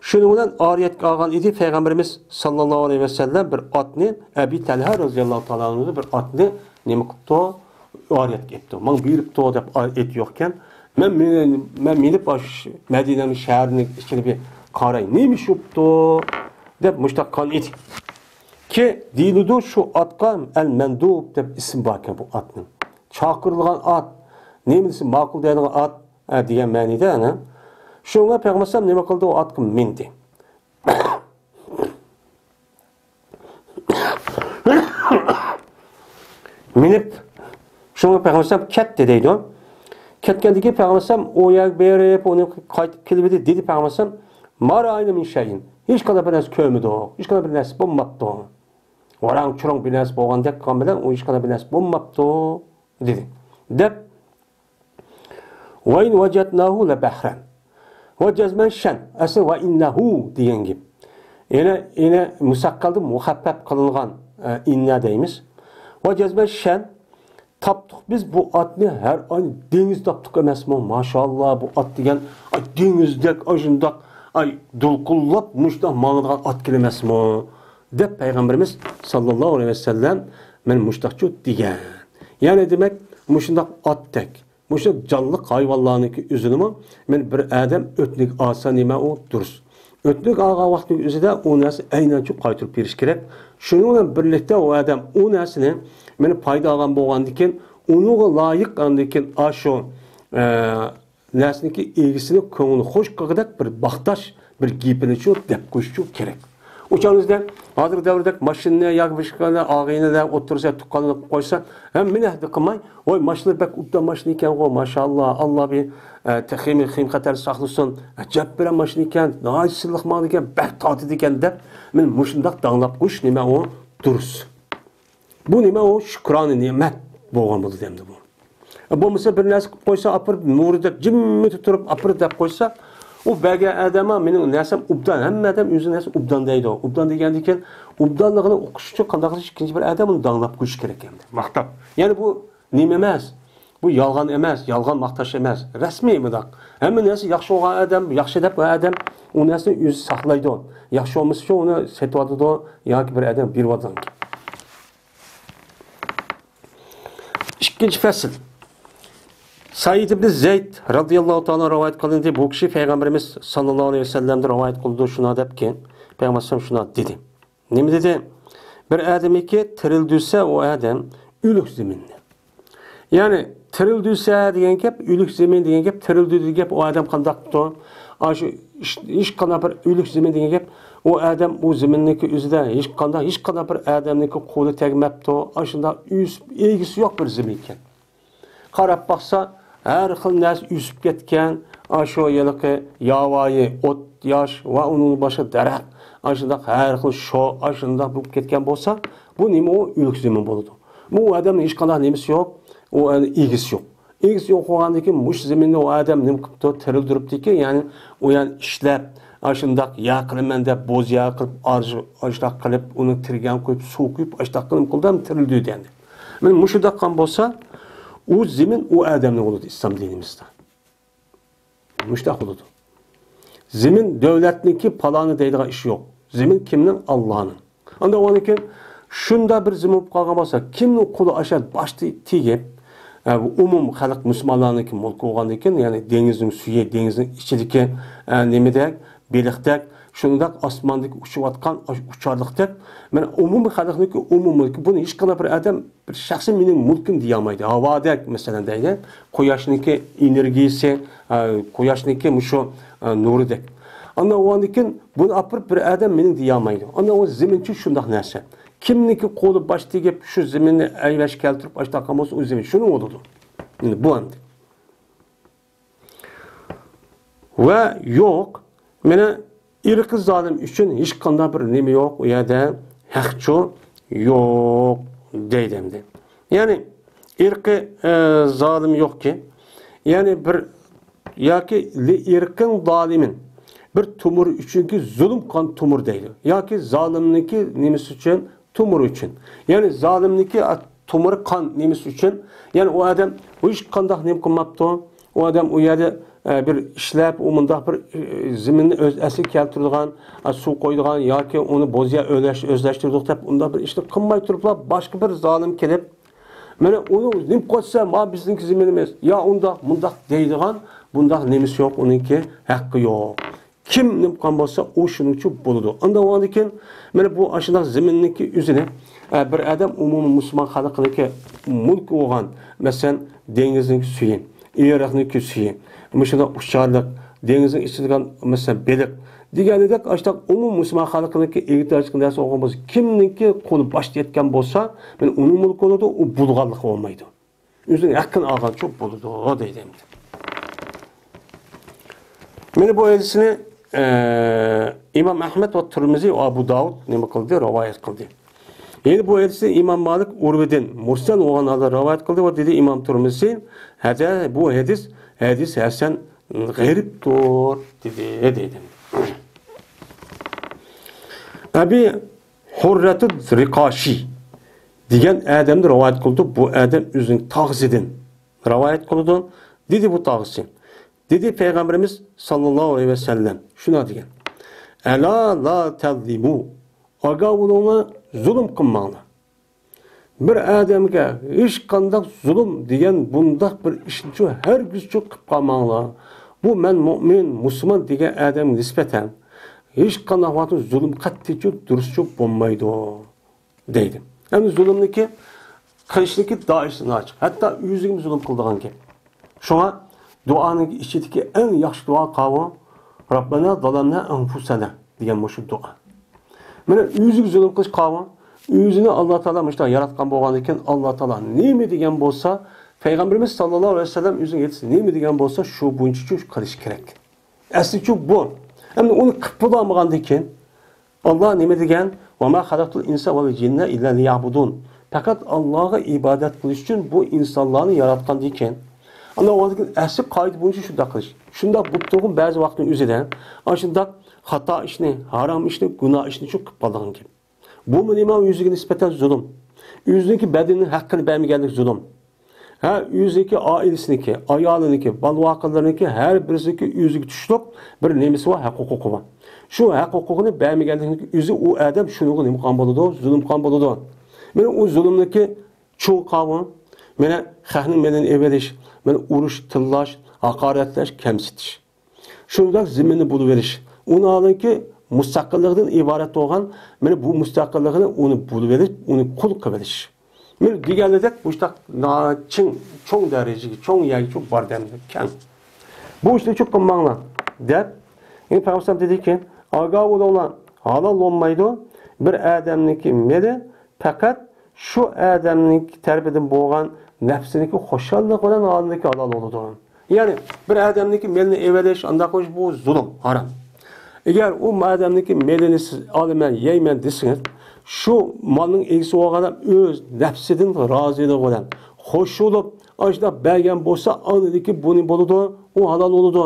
شۇنىڭ بىلەن ئارىيەتكە ئالغان ئىدى پەيغەمبىرىمىز ساللاللاھۇ ئەلەيھى ۋەسەللەم بىر ئاتنى، ئەبى تەلھە رەزىياللاھۇ تائالا ئەنھۇ بىر ئاتنى نېمە قىپتۇ؟ ئارىيەتكە ئېپتۇ. ماڭا بۇيرۇپتۇ دەپ ئېتى يوقكەن. مەن، مەن مېنىپ ئاشۇ مەدىنەنىڭ شەھىرىنىڭ ئىچىگە بىر قاراي، نېمە ئىش بوپتۇ دەپ مۇشتاق قان ئىدى. كى دېيىلىدۇ شۇ ئاتقا ئەل مەندۇب دەپ ئىسىم باركەن بۇ ئاتنىڭ. چاقىرىلغان ئات، نېمىسى ماقۇل دەيدىغان ئات، ھە، دېگەن مەنىدە، ئەنە. شۇڭا پەيغەمبەر ئەلەيھىسسالام نېمە قىلدى؟ ئۇ ئاتقا مىندى. مىنىپ، شۇڭا پەيغەمبەر ئەلەيھىسسالام كەتتى دەيدۇ. كەتكەندىن كېيىن پەيغەمبەر ئەلەيھىسسالام ئۇ يەرگە بېرىپ، ئۇنى قايتىپ كېلىۋىدى، دېدى پەيغەمبەر ئەلەيھىسسالام، ما رائەينا مىن شەيئىن. ھېچقانداق بىر نەرسە كۆرمىدۇق، ھېچقانداق بىر نەرسە بولماپتۇ. ۋاراڭ-چۇرۇڭ بىر نەرسە بولغاندەك قىلغان بىلەن ئۇ ھېچقانداق بىر نەرسە بولماپتۇ، دېدى. دەپ، ۋەئىن ۋەجەدناھۇ لەبەھرەن. ۋە جەزمەن شەن. ئەسلى ۋە ئىننەھۇ دېگەن گەپ. يەنە، يەنە مۇسەققەلدە مۇخەپپەپ قىلىنغان، ئە، ئىننە دەيمىز. ۋە جەزمەن شەن. تاپتۇق بىز بۇ ئاتنى، ھەر ئاي دېڭىز تاپتۇق ئەمەسمۇ؟ ماشائاللا، بۇ ئات دېگەن، ئاي، دېڭىزدەك، ئاشۇنداق، ئاي، دولقۇنلاپ مۇشۇنداق ماڭىدىغان ئات كېلەمەسمۇ؟ دەپ پەيغەمبىرىمىز ساللاللاھۇ ئەلەيھى ۋەسەللەم مەن مۇشۇنداقچۇ دېگەن. يەنى دېمەك، مۇشۇنداق ئاتتەك، مۇشۇ جانلىق ھايۋانلارنىڭكى ئۆزىنىمۇ مەن بىر ئادەم ئۆتنىگە ئالسا نېمە ئۇ دۇرۇس. ئۆتنىگە ئالغان ۋاقتىنىڭ ئۆزىدە ئۇ نەرسە ئەينەنچۇ قايتۇرۇپ بېرىش كېرەك. شۇنىڭ بىلەن بىرلىكتە ئۇ ئادەم ئۇ نەرسىنى مەن پايدا ئالغان بولغاندىكىن، ئۇنىڭغا لايىق ئاندىكىن ئاشۇ، ئە، نەرسىنىڭكى ئىگىسىنى كۆڭلىنى خۇش قىلغۇدەك بىر ماختاش، بىر گېپىنىچۇ دەپ قويۇشچۇ كېرەك. ئۇ چاغىمىزدا ھازىرقى دەۋردەك ماشىنىنى ياكى باشقا ئاغىنىلەر ئوتتۇرىسىدا تۇغقانلىق قويسا، ھەممىنى ھەددە قىلماي، ۋاي، ماشىنىلار بەك ئوبدان ماشىنا ئىكەنغۇ، ماشائاللا، ئاللا بىر، ئە، تېخىمۇ خېيىم خەتەر ساقلىسۇن، ئەجەب بىر ماشىنا ئىكەن، ناھايىتى سىلىق ماڭىدىكەن، بەك تارتىدىكەن دەپ، مەن مۇشۇنداق داڭلاپ قويۇش نېمە ئۇ دۇرۇس. بۇ نېمە ئۇ؟ شۈكرانە نېمەت بولغان بولىدۇ ئەمدى بۇ. بولمىسا بىر نەرسە قىلىپ قويسا، ئاپىرىپ مۇرۇ دەپ جىممىتى تۇرۇپ ئاپىرىپ دەپ قويسا، ئۇ بەرگەن ئادەممۇ مېنىڭ نەرسەم ئوبدان، ھەممە ئادەم ئۆزىنىڭ نەرسە ئوبدان دەيدۇ. ئوبدان دېگەندىن كېيىن ئوبدانلىقىنى ئۇقۇش ئۈچۈن قانداق قىلىش؟ ئىككىنچى بىر ئادەم ئۇنى داڭلاپ قويۇش كېرەك ئەمدى. ماختاپ. يەنى بۇ نېمە ئەمەس؟ بۇ يالغان ئەمەس، يالغان ماختاش ئەمەس. رەسمىي مۇنداق. ھەممە نەرسە ياخشى بولغان ئادەم، ياخشى دەپ ئادەم ئۇ نەرسىنى ئۆزى ساقلايدۇ. ياخشى بولمىسا شۇ ئۇنى سېتىۋاتىدۇ ياكى بىر ئادەم بېرىۋاتىدۇ. ئىككىنچى پەسىل. سەئىد ئىبن زەيد رەزىياللاھۇ تائالا رىۋايەت قىلىندى. بۇ كىشى پەيغەمبىرىمىز ساللاللاھۇ ئەلەيھى ۋەسەللەمدىن رىۋايەت قىلىدۇ، شۇنداق دەپكى، پەيغەمبەر ئەلەيھىسسالام شۇنداق دېدى. نېمە دېدى؟ بىر ئادەمنىكى تىرىلدۈرسە ئۇ ئادەم ئۆلۈك زېمىننى. يەنى تىرىلدۈرسە دېگەن گەپ، ئۆلۈك زېمىن دېگەن گەپ، تىرىلدۈردى گەپ، ئۇ ئادەم قانداقتۇ؟ ئاشۇ ھېچ، ھېچقانداق بىر ئۆلۈك زېمىن دېگەن گەپ، ئۇ ئادەم ئۇ زېمىننىڭكى ئۆزىدە ھېچقانداق، ھېچقانداق بىر ئادەمنىڭكى قولى تەگمەپتۇ. ئاشۇنداق ئۆسۈپ، ئىگىسى يوق بىر زېمىن ئىكەن. قاراپ باقسا، ھەر خىل نەرسە ئۆسۈپ كەتكەن، ئاشۇ ھېلىقى ياۋايى، ئوت، ياش ۋە ئۇنىڭدىن باشقا دەرەخ، ئاشۇنداق ھەر خىل شو، ئاشۇنداق بولۇپ كەتكەن بولسا، بۇ نېمە ئۇ؟ ئۆلۈك زېمىن بولىدۇ. بۇ ئادەمنىڭ ھېچقانداق نېمىسى يوق، ئۇ ئەنە ئىگىسى يوق. ئىگىسى يوق بولغاندىن كېيىن مۇشۇ زېمىننى ئۇ ئادەم نېمە قىپتۇ؟ تىرىلدۈرۈپتىكى، يەنى ئۇ يەنى ئىشلەپ، ئاشۇنداق يا قىلىمەن دەپ، بوز يا قىلىپ، ئارزۇ، ئاشۇنداق قىلىپ، ئۇنى تىرگەن قويۇپ، سۇ قۇيۇپ، ئاشۇنداق قىلىپ قىلدى، تىرىلدۈردى ئەمدى. مانا مۇشۇنداق قىلغان بولسا، ئۇ زېمىن ئۇ ئادەمنىڭ بولىدۇ ئىسلام دىنىمىزدا. مۇشۇنداق بولىدۇ. زېمىن دۆلەتنىڭكى، پالانى دەيدىغان ئىش يوق. زېمىن كىمنىڭ؟ ئاللانىڭ. ئاندىن ئۇنىڭ كېيىن شۇنداق بىر زېمىن بولۇپ قالغان بولسا، كىمنىڭ قولى ئاشۇ باشتا تېگىپ، ئە، بۇ ئومۇم خەلق مۇسۇلمانلارنىڭكى مۇلكى بولغاندىن كېيىن، يەنى دېڭىزنىڭ سۈيى، دېڭىزنىڭ ئىچىدىكى، ئە، نېمىدەك، بېلىقتەك، شۇنداق ئاسماندىكى ئۇچۇۋاتقان ئاشۇ ئۇچارلىقتەك، مانا ئومۇمىي خەلقنىڭكى ئومۇم مۇلكى. بۇنى ھېچقانداق بىر ئادەم بىر شەخسىي مېنىڭ مۈلكۈم دېيەلمەيدۇ. ھاۋادەك، مەسىلەن، دەيلى، قۇياشنىڭكى ئېنېرگىيىسى، ئە، قۇياشنىڭكى مۇشۇ، ئە، نۇرىدەك. ئاندىن ئۇندىن كېيىن بۇنى ئاپىرىپ بىر ئادەم مېنىڭ دېيەلمەيدۇ. ئاندىن ئۇ زېمىنچۇ شۇنداق نەرسە. كىمنىڭكى قولى باش تېگىپ شۇ زېمىننى ئەيۋەش كەلتۈرۈپ ئاشتاققان بولسا، ئۇ زېمىن شۇنىڭ بولىدۇ. ئەمدى بۇ ئەمدى. ۋە يوق، مانا ئىرقى زالىم ئۈچۈن ھېچقانداق بىر نېمە يوق، ئۇ يەردە ھەقچۇ يوق دەيدۇ ئەمدى. يەنى ئىرقى، ئە، زالىم يوقكى، يەنى بىر ياكى لىئىرقىن زالىمىن، بىر تومۇر ئۈچۈنكى زۇلۇم قان تومۇر دەيدۇ. ياكى زالىمنىڭكى نېمىسى ئۈچۈن؟ تومۇرى ئۈچۈن. يەنى زالىمنىڭكى، ئا، تومۇرى قان نېمىسى ئۈچۈن؟ يەنى ئۇ ئادەم ھېچقانداق نېمە قىلماپتۇ. ئۇ ئادەم ئۇ يەردە، ئە، بىر ئىشلەپ، ئۇ مۇنداق بىر، ئە، زېمىننى ئۆز ئەسلىگە كەلتۈرىدىغان، ئە، سۇ قويىدىغان ياكى ئۇنى بوزيا ئۆرلەش-، ئۆزلەشتۈرىدۇق دەپ ئۇنداق بىر ئىشنى قىلماي تۇرۇپلا باشقا بىر زالىم كېلىپ، مانا ئۇنى نېمە قىلسا، ما بىزنىڭكى زېمىنىمىز، يا ئۇنداق، مۇنداق دەيدىغان بۇنداق نېمىسى يوق، ئۇنىڭكى ھەققى يوق. كىم نېمە قىلغان بولسا، ئۇ شۇنىڭ ئۈچۈن بولىدۇ. ئاندىن ئۇنىڭدىن كېيىن، مانا بۇ ئاشۇنداق زېمىننىڭكى ئۆزىنى، ئە، بىر ئادەم ئومۇمىي مۇسۇلمان خەلقىنىڭكى مۈلكى بولغان، مەسىلەن، دېڭىزنىڭكى سۈيى، ئېرىقنىڭكى سۈيى، مۇشۇنداق ئۇچارلىق، دېڭىزنىڭ ئىچىدىغان، مەسىلەن، بېلىق دېگەندەك، ئاشۇنداق ئومۇمىي مۇسۇلمان خەلقىنىڭكى ئېھتىياجلىق نەرسە بولغان بولسا، كىمنىڭكى قولى باشتا يەتكەن بولسا، مانا ئۇنىڭ مۈلكى بولىدۇ، ئۇ بۇلغانلىقى بولمايدۇ. ئۆزىنىڭ ھەققىنى ئالغانچۇ بولىدۇ دەيدۇ ئەمدى. مانا بۇ ھەدىسنى، ئە، ئىمام ئەھمەد ۋە تۇرمىزى ۋە ئابۇ داۋۇد نېمە قىلدى؟ رىۋايەت قىلدى. يەنە بۇ ھەدىسنى ئىمام مالىك ئۇرۋىدىن مۇرسەل بولغان ھالدا رىۋايەت قىلدى ۋە دېدى، ئىمام تۇرمىزى، ھەدە، بۇ ھەدىس، ھەدىس ھەسەن غېرىبتۇر دېدى، دەيدۇ. ئەبى ھۇررەتۇ رىقاشى دېگەن ئادەمدىن رىۋايەت قىلىدۇ. بۇ ئادەم ئۆزىنىڭ تاغىسىدىن رىۋايەت قىلىدۇ. دېدى بۇ تاغىسى. دېدى پەيغەمبىرىمىز ساللاللاھۇ ئەلەيھى ۋەسەللەم شۇنداق دېگەن. ئەلا لا تەزلىمۇ. ئاگاھ بولۇڭلار، زۇلۇم قىلماڭلار. بىر ئادەمگە ھېچقانداق زۇلۇم دېگەن بۇنداق بىر ئىشنىچۇ ھەرگىزچۇ قىلىپ قالماڭلار. بۇ مەن مۇئمىن، مۇسۇلمان دېگەن ئادەمگە نىسبەتەن ھېچقانداق ۋاقىتتا زۇلۇم قەتئىيچۇ، دۇرۇسچۇ بولمايدۇ. دەيدۇ. ئەمدى زۇلۇمنىكى قىلىشنىكى دائىرىسى ناچىق. ھەتتا ئۆزىگىمۇ زۇلۇم قىلىدىغان گەپ. شۇڭا دۇئانىڭ ئىچىدىكى ئەڭ ياخشى دۇئا قاۋۇ، رەببەنا زالەمنا ئەنفۇسەنا دېگەن مۇشۇ دۇئا. مانا ئۆزىگە زۇلۇم قىلىش قاۋۇ، ئۆزىنى ئاللا تائالا مۇشۇنداق ياراتقان بولغاندىن كېيىن ئاللا تائالا نېمە دېگەن بولسا، پەيغەمبىرىمىز ساللاللاھۇ ئەلەيھى ۋەسەللەم ئۆزىنىڭ ھەدىسى نېمە دېگەن بولسا، شۇ بويىچە شۇ قىلىش كېرەك. ئەسلىچۇ بۇ. ئەمدى ئۇنى قىلىپ بولالمىغاندىن كېيىن، ئاللا نېمە دېگەن؟ «ۋە ما خەلەقتۇل ئىنسا ۋەل جىننە ئىللا لىيەبۇدۇن.» پەقەت ئاللاغا ئىبادەت قىلىش ئۈچۈن بۇ ئىنسانلارنى ياراتقاندىكەن. ئانا ئۇنىڭدىن كېيىن ئەسلى قائىدە بويىچە شۇنداق قىلىش. شۇنداق بولۇپ تۇرغان بەزى ۋاقىتنىڭ ئۆزىدە ئاشۇنداق خاتا ئىشنى، ھارام ئىشنى، گۇناھ ئىشنى شۇ قىلىپ قالىدىغان گەپ. بۇمۇ نېمە؟ ئۆزىگە نىسبەتەن زۇلۇم. ئۆزىنىڭكى بەدىنىنىڭ ھەققىنى بەرمىگەنلىك زۇلۇم. ھە، ئۆزىنىڭكى ئائىلىسىنىڭكى، ئايالىنىڭكى، بالا-ۋاقىلىرىنىڭكى ھەر بىرسىنىڭكى ئۆزىگە تۇشلۇق بىر نېمىسى بار، ھەق-ھوقۇقى بار. شۇ ھەق-ھوقۇقىنى بەرمىگەنلىكنىڭ ئۆزى ئۇ ئادەم شۇنىڭغا نېمە قىلغان بولىدۇ؟ زۇلۇم قىلغان بولىدۇ. مانا ئۇ زۇلۇمنىڭكى چوڭ قاۋۇ، مانا خەقنىڭ مېلىنى ئېلىۋېلىش، مانا ئۇرۇش، تىللاش، ھاقارەتلەش، كەمسىتىش. شۇنداق زېمىننى بولۇۋېلىش. ئۇنىڭكى مۇستەقىللىقىدىن ئىبارەت بولغان، مانا بۇ مۇستەقىللىقىنى ئۇنى بولۇۋېلىش، ئۇنى قۇل قىلىۋېلىش. مانا دېگەنلىدەك مۇشۇنداق چىڭ، چوڭ دەرىجىگە، چوڭ يەرگە بار دەمدە كەڭ. بۇ ئىشنى چوق قىلماڭلار دەپ، يەنى پەيغەمبەر دېدىكى، ئاگاھ بولۇڭلار، ھالال بولمايدۇ بىر ئادەمنىڭكى مېلى پەقەت شۇ ئادەمنىڭ تەرىپىدىن بولغان نەپسىنىڭكى خۇشاللىقى بىلەن ھالىلىكى ھالال بولىدۇ. يەنى بىر ئادەمنىڭكى مېلىنى ئېلىۋېلىش، ئانداق قىلىش، بۇ زۇلۇم، ھارام. ئەگەر ئۇ ئادەمنىڭكى مېلىنى سىز ئالىمەن، يەيمەن دېسىڭىز، شۇ مالنىڭ ئىگىسى بولغان ئادەم ئۆز نەپسىدىن رازىلىق بىلەن، خۇش بولۇپ، ئاشۇنداق بەرگەن بولسا، ئاندىكى بۇنى بولىدۇ، ئۇ ھالال بولىدۇ.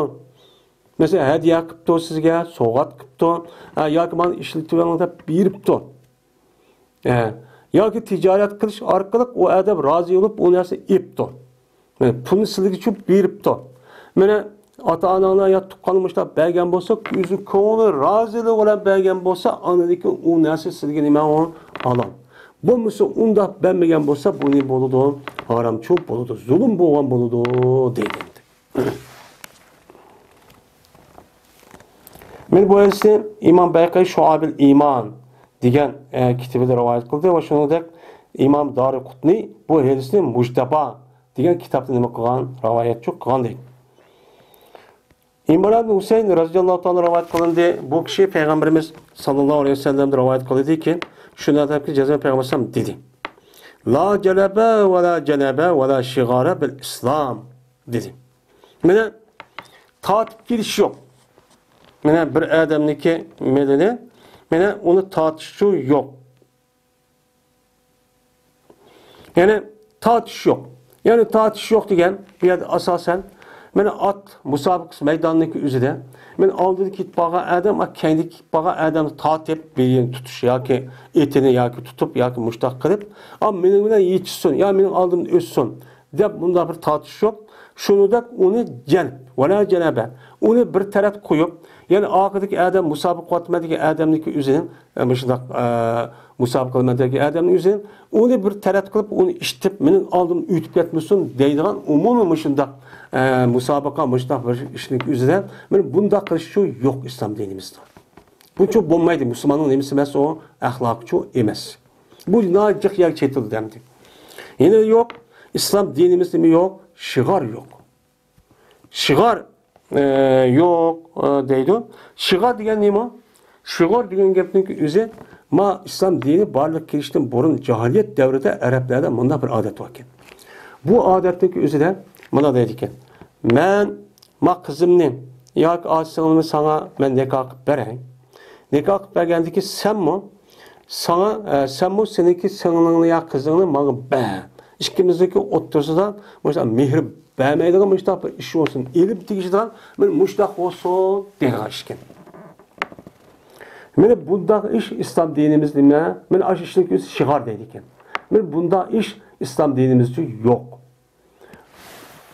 مەسىلەن، ھەدىيە قىپتۇ سىزگە، سوۋغات قىپتۇ، ھە، ياكى مانا ئىشلىتىۋېلىڭ دەپ بېرىپتۇ. ھە، ياكى تىجارەت قىلىش ئارقىلىق ئۇ ئادەم رازى بولۇپ، ئۇ نەرسىنى ئېپتۇ. مانا پۇلنى سىلىگىچۇ بېرىپتۇ. مانا ئاتا-ئاناڭلار يا تۇغقان مۇشۇنداق بەرگەن بولسا، ئۆزى كۆڭلى رازىلىقى بىلەن بەرگەن بولسا، ئاندىن كېيىن ئۇ نەرسە سىلىگە نېمە ئۇ ھالال. بولمىسا ئۇنداق بەرمىگەن بولسا، بۇ نېمە بولىدۇ؟ ھارامچۇ بولىدۇ، زۇلۇم بولغان بولىدۇ دەيدۇ. مانا بۇ ھەدىسنى ئىمام بەيھەقى شۇئەبۇل ئىمان دېگەن، ئە، كىتابىدا رىۋايەت قىلدى ۋە شۇنىڭدەك ئىمام دارىقۇتنى بۇ ھەدىسنى مۇجتەبا دېگەن كىتابتا نېمە قىلغان؟ رىۋايەتچۇ قىلغان دەيدۇ. ئىمران ھۈسەيىن رەزىياللاھۇ تائالا رىۋايەت قىلىندى. بۇ كىشى پەيغەمبىرىمىز ساللاللاھۇ ئەلەيھى ۋەسەللەمدىن رىۋايەت قىلدىكى، شۇنداق دەپكى، جەزمەن پەيغەمبەر ئەلەيھىسسالام دېدى: «لا جەلەبە ۋە لا جەنەبە ۋە لا شىغارە بىل ئىسلام» دېدى. مانا تارتىپ كېلىش يوق. مانا بىر ئادەمنىڭكى مېلىنى، مانا ئۇنى تارتىشچۇ يوق. يەنى تارتىش يوق. يەنى تارتىش يوق دېگەن بۇ يەردە ئاساسەن، مانا ئات مۇسابىقىسى مەيدانىنىڭكى ئۆزىدە، مانا ئالدىدا كېتىپ بارغان ئادەم، ئا، كەينىدە كېتىپ بارغان ئادەمنى تارتىپ، بېلىنى تۇتۇش ياكى ئېتىنى ياكى تۇتۇپ ياكى مۇشتاق قىلىپ، ئا، مېنىڭ بىلەن يېتىشسۇن يا مېنىڭ ئالدىمدا ئۆتسۇن دەپ مۇنداق بىر تارتىش يوق. شۇنىڭدەك ئۇنى جەلب، ۋەلا جەلەبە، ئۇنى بىر تەرەپكە قويۇپ، يەنى ئارقىدىكى ئادەم مۇسابىقە قىلىۋاتىمەن دېگەن ئادەمنىڭكى ئۆزىنى، ئە، مۇشۇنداق، ئە، مۇسابىقە قىلىمەن دېگەن ئادەمنىڭ ئۆزىنى، ئۇنى بىر تەرەپ قىلىپ، ئۇنى ئىشتىپ، مېنىڭ ئالدىمدىن ئۆتۈپ كەتمىسۇن دەيدىغان ئومۇمىي مۇشۇنداق، ئە، مۇسابىقە، مۇشۇنداق بىر ئىشنىڭ ئۆزىدە، مانا بۇنداق قىلىشچۇ يوق ئىسلام دىنىمىزدا. بۇنچە بولمايدۇ، مۇسۇلماننىڭ نېمىسى ئەمەس ئۇ، ئەخلاقىچۇ ئەمەس. بۇ ناھايىتى جىق يەرگە چېتىلدى ئەمدى. يەنە يوق، ئىسلام دىنىمىزدىمۇ يوق، شىغار يوق. شىغار، ئە، يوق، ئە، دەيدۇ. شىغار دېگەن نېمە؟ شىغار دېگەن گەپنىڭكى ئۆزى، ما ئىسلام دىنى بارلىققا كېلىشتىن بۇرۇن جاھىلىيەت دەۋرىدە ئەرەبلەردە مۇنداق بىر ئادەت باركەن. بۇ ئادەتنىڭكى ئۆزىدە مۇنداق دەيدىكەن: «مەن ما قىزىمنى ياكى ئاچا سىڭلىمنى ساڭا مەن نىكاھ قىلىپ بېرەي. نىكاھ قىلىپ بەرگەندىن كېيىن سەنمۇ ساڭا، ئە، سەنمۇ سېنىڭكى سىڭلىڭنى يا قىزىڭنى ماڭا بەر. ئىككىمىزنىڭكى ئوتتۇرىسىدا مۇشۇنداق مېھىر بەرمەيدىغان مۇشۇنداق بىر ئىش بولسۇن، ئېلىپ تېگىشىدىغان، مانا مۇشۇنداق بولسۇن» دەيدىغان ئىشكەن. مانا بۇنداق ئىش ئىسلام دىنىمىزدە نېمە؟ مانا ئاشۇ ئىشنىڭكى ئۆزى شىغار دەيدىكەن. مانا بۇنداق ئىش ئىسلام دىنىمىزدە يوق.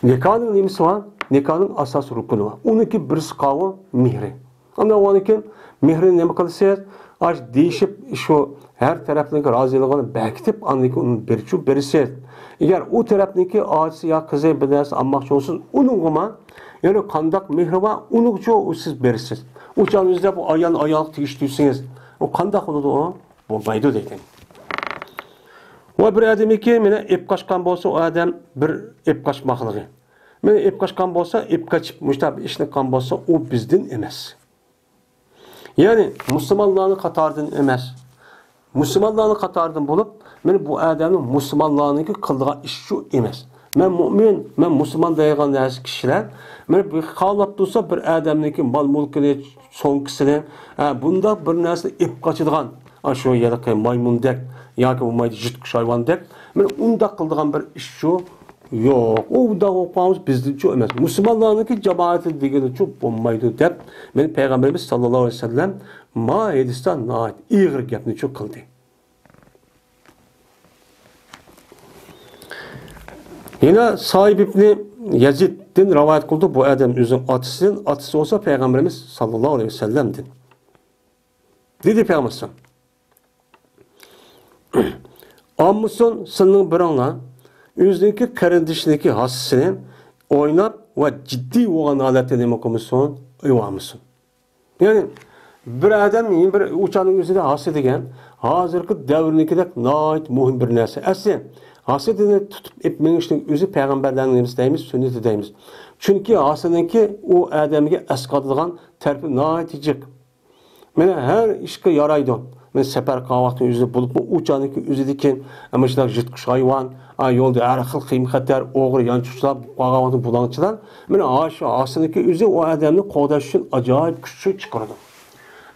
نىكاھنىڭ نېمىسى بار؟ نىكاھنىڭ ئاساسىي رۇكنى بار. ئۇنىڭكى بىرسى قاۋۇ مېھرى. ئاندىن ئۇنىڭكى مېھرىنى نېمە قىلىسىز؟ ئاش دېيىشىپ، شۇ ھەر تەرەپنىڭكى رازىلىقىنى بەكىتىپ، ئاندىن كېيىن ئۇنى بېرىچۇ بېرىسىز. ئەگەر ئۇ تەرەپنىڭكى ئاچىسى يا قىزى بىر نەرسە ئالماقچى بولسۇن، ئۇنىڭغىمۇ، يەنى قانداق مېھرى بار، ئۇنىڭغىچۇ سىز بېرىسىز. ئۇ چاغنىڭ ئۆزىدە بۇ ئايال ئايالغا تېگىشلىك دېسىڭىز، ئۇ قانداق بولىدۇ ئۇ؟ بولمايدۇ دېگەن. ۋە بىر ئادەمكى مانا ئېپ قاچقان بولسا، ئۇ ئادەم بىر ئېپ قاچماقلىقى. مانا ئېپ قاچقان بولسا، ئېپ قاچىپ مۇشۇنداق بىر ئىشنى قىلغان بولسا، ئۇ بىزدىن ئەمەس. يەنى مۇسۇلمانلارنىڭ قاتارىدىن ئەمەس. مۇسۇلمانلارنىڭ قاتارىدىن بولۇپ، مانا بۇ ئادەمنىڭ مۇسۇلمانلارنىڭكى قىلىدىغان ئىشى شۇ ئەمەس. مەن مۇئمىن، مەن مۇسۇلمان دەيدىغان نەرسە كىشىلەر، مانا بۇ خالاپ تۇرسا بىر ئادەمنىڭكى مال-مۈلكىنى، سومكىسىنى، ھە، بۇنداق بىر نەرسىنى ئېلىپ قاچىدىغان، ئاشۇ ھېلىقى مايمۇندەك ياكى بولمايدۇ يىرتقۇچ ھايۋاندەك، مانا ئۇنداق قىلىدىغان بىر ئىش شۇ يوق. ئۇ ئۇنداق بولۇپ قالمىسا بىزدىنچۇ ئەمەس. مۇسۇلمانلارنىڭكى جامائىتى دېگىنىچۇ بولمايدۇ دەپ، مانا پەيغەمبىرىمىز ساللاللاھۇ ئەلەيھى ۋەسەللەم ما ھەدىستە ناھايىتى ئېغىر گەپنىچۇ قىلدى. يەنە سائىب ئىبنى يەزىدتىن رىۋايەت قىلدى، بۇ ئادەم ئۆزىنىڭ ئاتىسىدىن، ئاتىسى بولسا پەيغەمبىرىمىز ساللاللاھۇ ئەلەيھى ۋەسەللەمدىن. دېدى پەيغەمبەر ئالەيھىسسالام، ئالمىسۇن سىلىنىڭ بىرىڭلار ئۆزىنىڭكى قېرىندىشىنىڭكى ھاسىسىنى ئويناپ ۋە جىددىي بولغان ھالەتتە نېمە قىلمىسۇن، ئېلىۋالمىسۇن. يەنى بىر ئادەم يەنە بىر ئۇچارنىڭ ئۆزىدە ھاسا دېگەن ھازىرقى دەۋرنىڭكىدەك ناھايىتى مۇھىم بىر نەرسە. ئەسلى ھاسىدىنى تۇتۇپ ئېلىپ مېڭىشنىڭ ئۆزى پەيغەمبەرلەرنىڭ نېمىسى دەيمىز، سۈننىتى دەيمىز. چۈنكى ھاسىنىڭكى ئۇ ئادەمگە ئەسقاتىدىغان تەرىپى ناھايىتى جىق. مانا ھەر ئىشقا يارايدۇ. مانا سەپەر قىلغان ۋاقتىنىڭ ئۆزىدە بولۇپمۇ ئۇ چاغنىڭكى ئۆزىدىكى مۇشۇنداق يىرتقۇچ ھايۋان، ئا، يولدا ھەر خىل قىيىن خەتەر، ئوغرى، يانچۇقچىلار، قالغان ۋاقتىدا بۇلاڭچىلار. مانا ھاشۇ ھاسىنىڭكى ئۆزى ئۇ ئادەمنى قوغداش ئۈچۈن ئاجايىپ كۈچ چىقىرىدۇ.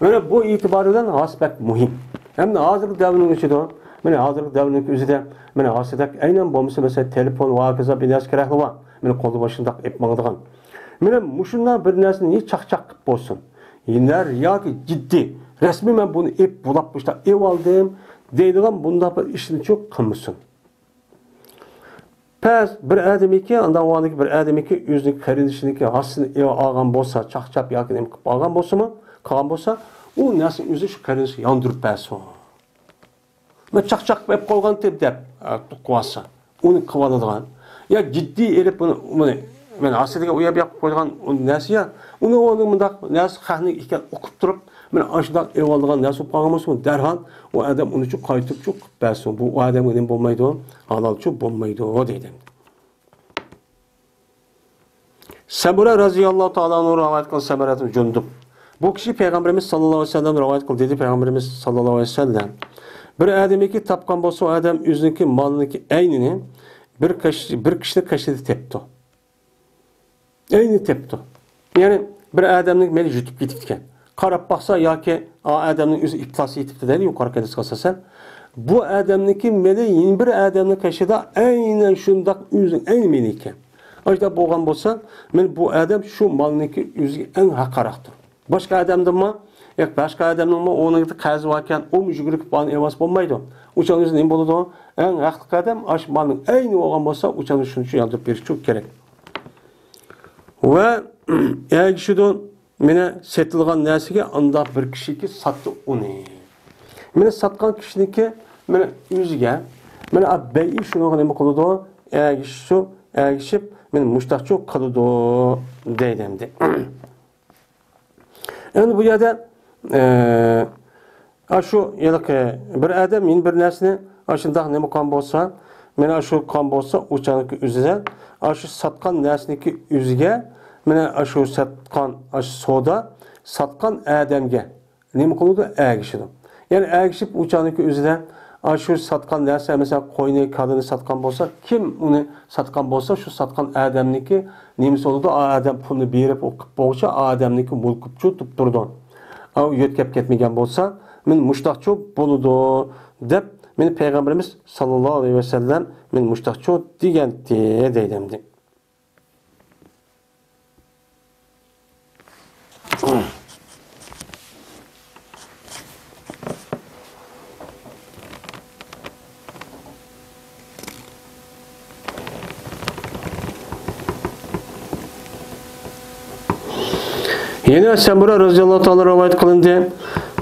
مانا بۇ ئېتىبارى بىلەن ھاسا بەك مۇھىم. ھەمدە ھازىرقى دەۋرنىڭ ئىچىدە، مانا ھازىرقى دەۋرنىڭكى ئۆزىدە، مانا ھاسىدەك ئەينەن بولمىسا، مەسىلەن، تېلېفون ۋە ھاكازا بىر نەرسە كېرەكلا بار. مانا قولدا مۇشۇنداق ئېلىپ ماڭىدىغان. مانا مۇشۇنداق بىر نەرسىنى چاقچاق قىلىپ بولسۇن. يەنە ياكى جىددىي، رەسمىي مەن بۇنى ئېلىپ بۇلاپ مۇشۇنداق ئېلىۋالدىم دەيدىغان بۇنداق بىر ئىشنىچۇ قىلمىسۇن. بەس، بىر ئادەمكى، ئانداق ۋاقىتتىكى بىر ئادەمكى ئۆزىنىڭ قېرىندىشىنىڭكى ھاسىسىنى ئېلىپ ئالغان بولسا، چاقچاپ ياكى نېمە قىلىپ ئالغان بولسىمۇ، قىلغان بولسا، ئۇ نەرسىنى ئۆزى شۇ قېرىندىشىغا ياندۇرۇپ بەرسۇن. مەن چاقچاق قىلىپ قويغانتىم دەپ، ئە، قىلىۋالسا، ئۇنى قىلىۋالىدىغان. يا جىددىي ئېلىپ بۇنى، بۇنى، مەن ھاسىلىغا ئۇ يەپ ياقىپ قويغان ئۇ نەرسە يا، ئۇنى، ئۇنى مۇنداق نەرسە خەقنىڭ ئىكەن ئۇقۇپ تۇرۇپ، مەن ئاشۇنداق ئېلىۋالىدىغان نەرسە بولۇپ قالغان بولسا، دەرھال ئۇ ئادەم ئۇنى چۇ قايتۇرۇپ چۇ قىلىپ بەرسۇن. بۇ، ئۇ ئادەمگە نېمە بولمايدۇ؟ ھالال چۇ بولمايدۇ، دەيدۇ. سەمۇرە رەزىياللاھۇ تائالا ئەنھۇ رىۋايەت قىلغان سەمۇرەتۇل جۇندۇب. بۇ كىشى پەيغەمبىرىمىز ساللاللاھۇ ئەلەيھى ۋەسەللەم رىۋايەت قىلدى، دېدى پەيغەمبىرىمىز ساللاللاھۇ ئەلەيھى ۋەسەللەم. بىر ئادەمكى تاپقان بولسا، ئۇ ئادەم ئۆزىنىڭكى مالىنىڭكى ئەينىنى بىر كىشى، بىر كىشىنىڭ قېشىدا تېپىپتۇ. ئەينى تېپىپتۇ. يەنى بىر ئادەمنىڭ مېلى يۈتۈپ كېتىپتىكەن. قاراپ باقسا ياكى ئا ئادەمنىڭ ئۆزى ئىپلاسى يېتىپتۇ دەيدۇ يۇقىرىقى ھەدىسكە ئاساسەن. بۇ ئادەمنىڭكى مېلى يەنە بىر ئادەمنىڭ قېشىدا ئەينەن شۇنداق ئۆزىنىڭ ئەينى مېلى ئىكەن. ئاشۇنداق بولغان بولسا، مېنى بۇ ئادەم شۇ مالنىڭكى ئۆزىگە ئەڭ ھەققىراقتۇر. باشقا ئادەمدىنمۇ، ياكى باشقا ئادەمنىڭمۇ ئۇنىڭدا قەرزى باركەن، ئۇمۇ يۈگۈرۈپ مالنى ئېلىۋالسا بولمايدۇ. ئۇچان ئۆزى نېمە بولىدۇ؟ ئەڭ ھەقلىق ئادەم ئاشۇ مالنىڭ ئەينى بولغان بولسا، ئۇچان شۇنچە ياندۇرۇپ بېرىشى كېرەك. ۋە ئەگىشىدۇ، مېنى سېتىلغان نەرسىگە ئانداق بىر كىشىكى ساتتى ئۇنى. مېنى ساتقان كىشىنىڭكى مېنى ئۆزىگە، مېنى بەيئى شۇنىڭغا نېمە قىلىدۇ؟ ئەگىشىشۇ، ئەگىشىپ، مېنى مۇشتاقچۇ قىلىدۇ، دەيدۇ ئەمدى. ئەمدى بۇ يەردە، ئە، ئاشۇ ھېلىقى بىر ئادەم يەنە بىر نەرسىنى ئاشۇنداق نېمە قىلغان بولسا، مانا ئاشۇ قىلغان بولسا، ئۇ چاغنىڭكى ئۆزىدە ئاشۇ ساتقان نەرسىنىڭكى ئۆزىگە، مانا ئاشۇ ساتقان، ئاشۇ سودا ساتقان ئادەمگە نېمە قىلىدۇ؟ ئەگىشىدۇ. يەنى ئەگىشىپ ئۇ چاغنىڭكى ئۆزىدە ئاشۇ ساتقان نەرسە، مەسىلەن، قوينى، كالىنى ساتقان بولسا، كىم ئۇنى ساتقان بولسا، شۇ ساتقان ئادەمنىڭكى نېمىسى بولىدۇ؟ ئا ئادەم پۇلنى بېرىپ، ئۇ قىلىپ بولغۇچە، ئا ئادەمنىڭكى مۈلكىچۇ تۇرۇپ تۇرىدۇ. ئا، ئۇ يۆتكەپ كەتمىگەن بولسا، مەن مۇشتاقچۇ بولىدۇ، دەپ، مېنى پەيغەمبىرىمىز ساللاللاھۇ ئەلەيھى ۋەسەللەم، مەن مۇشتاقچۇ دېگەنتى، دەيدۇ ئەمدى. يەنە سەمۇرە رەزىياللاھۇ تائالا رىۋايەت قىلىندى.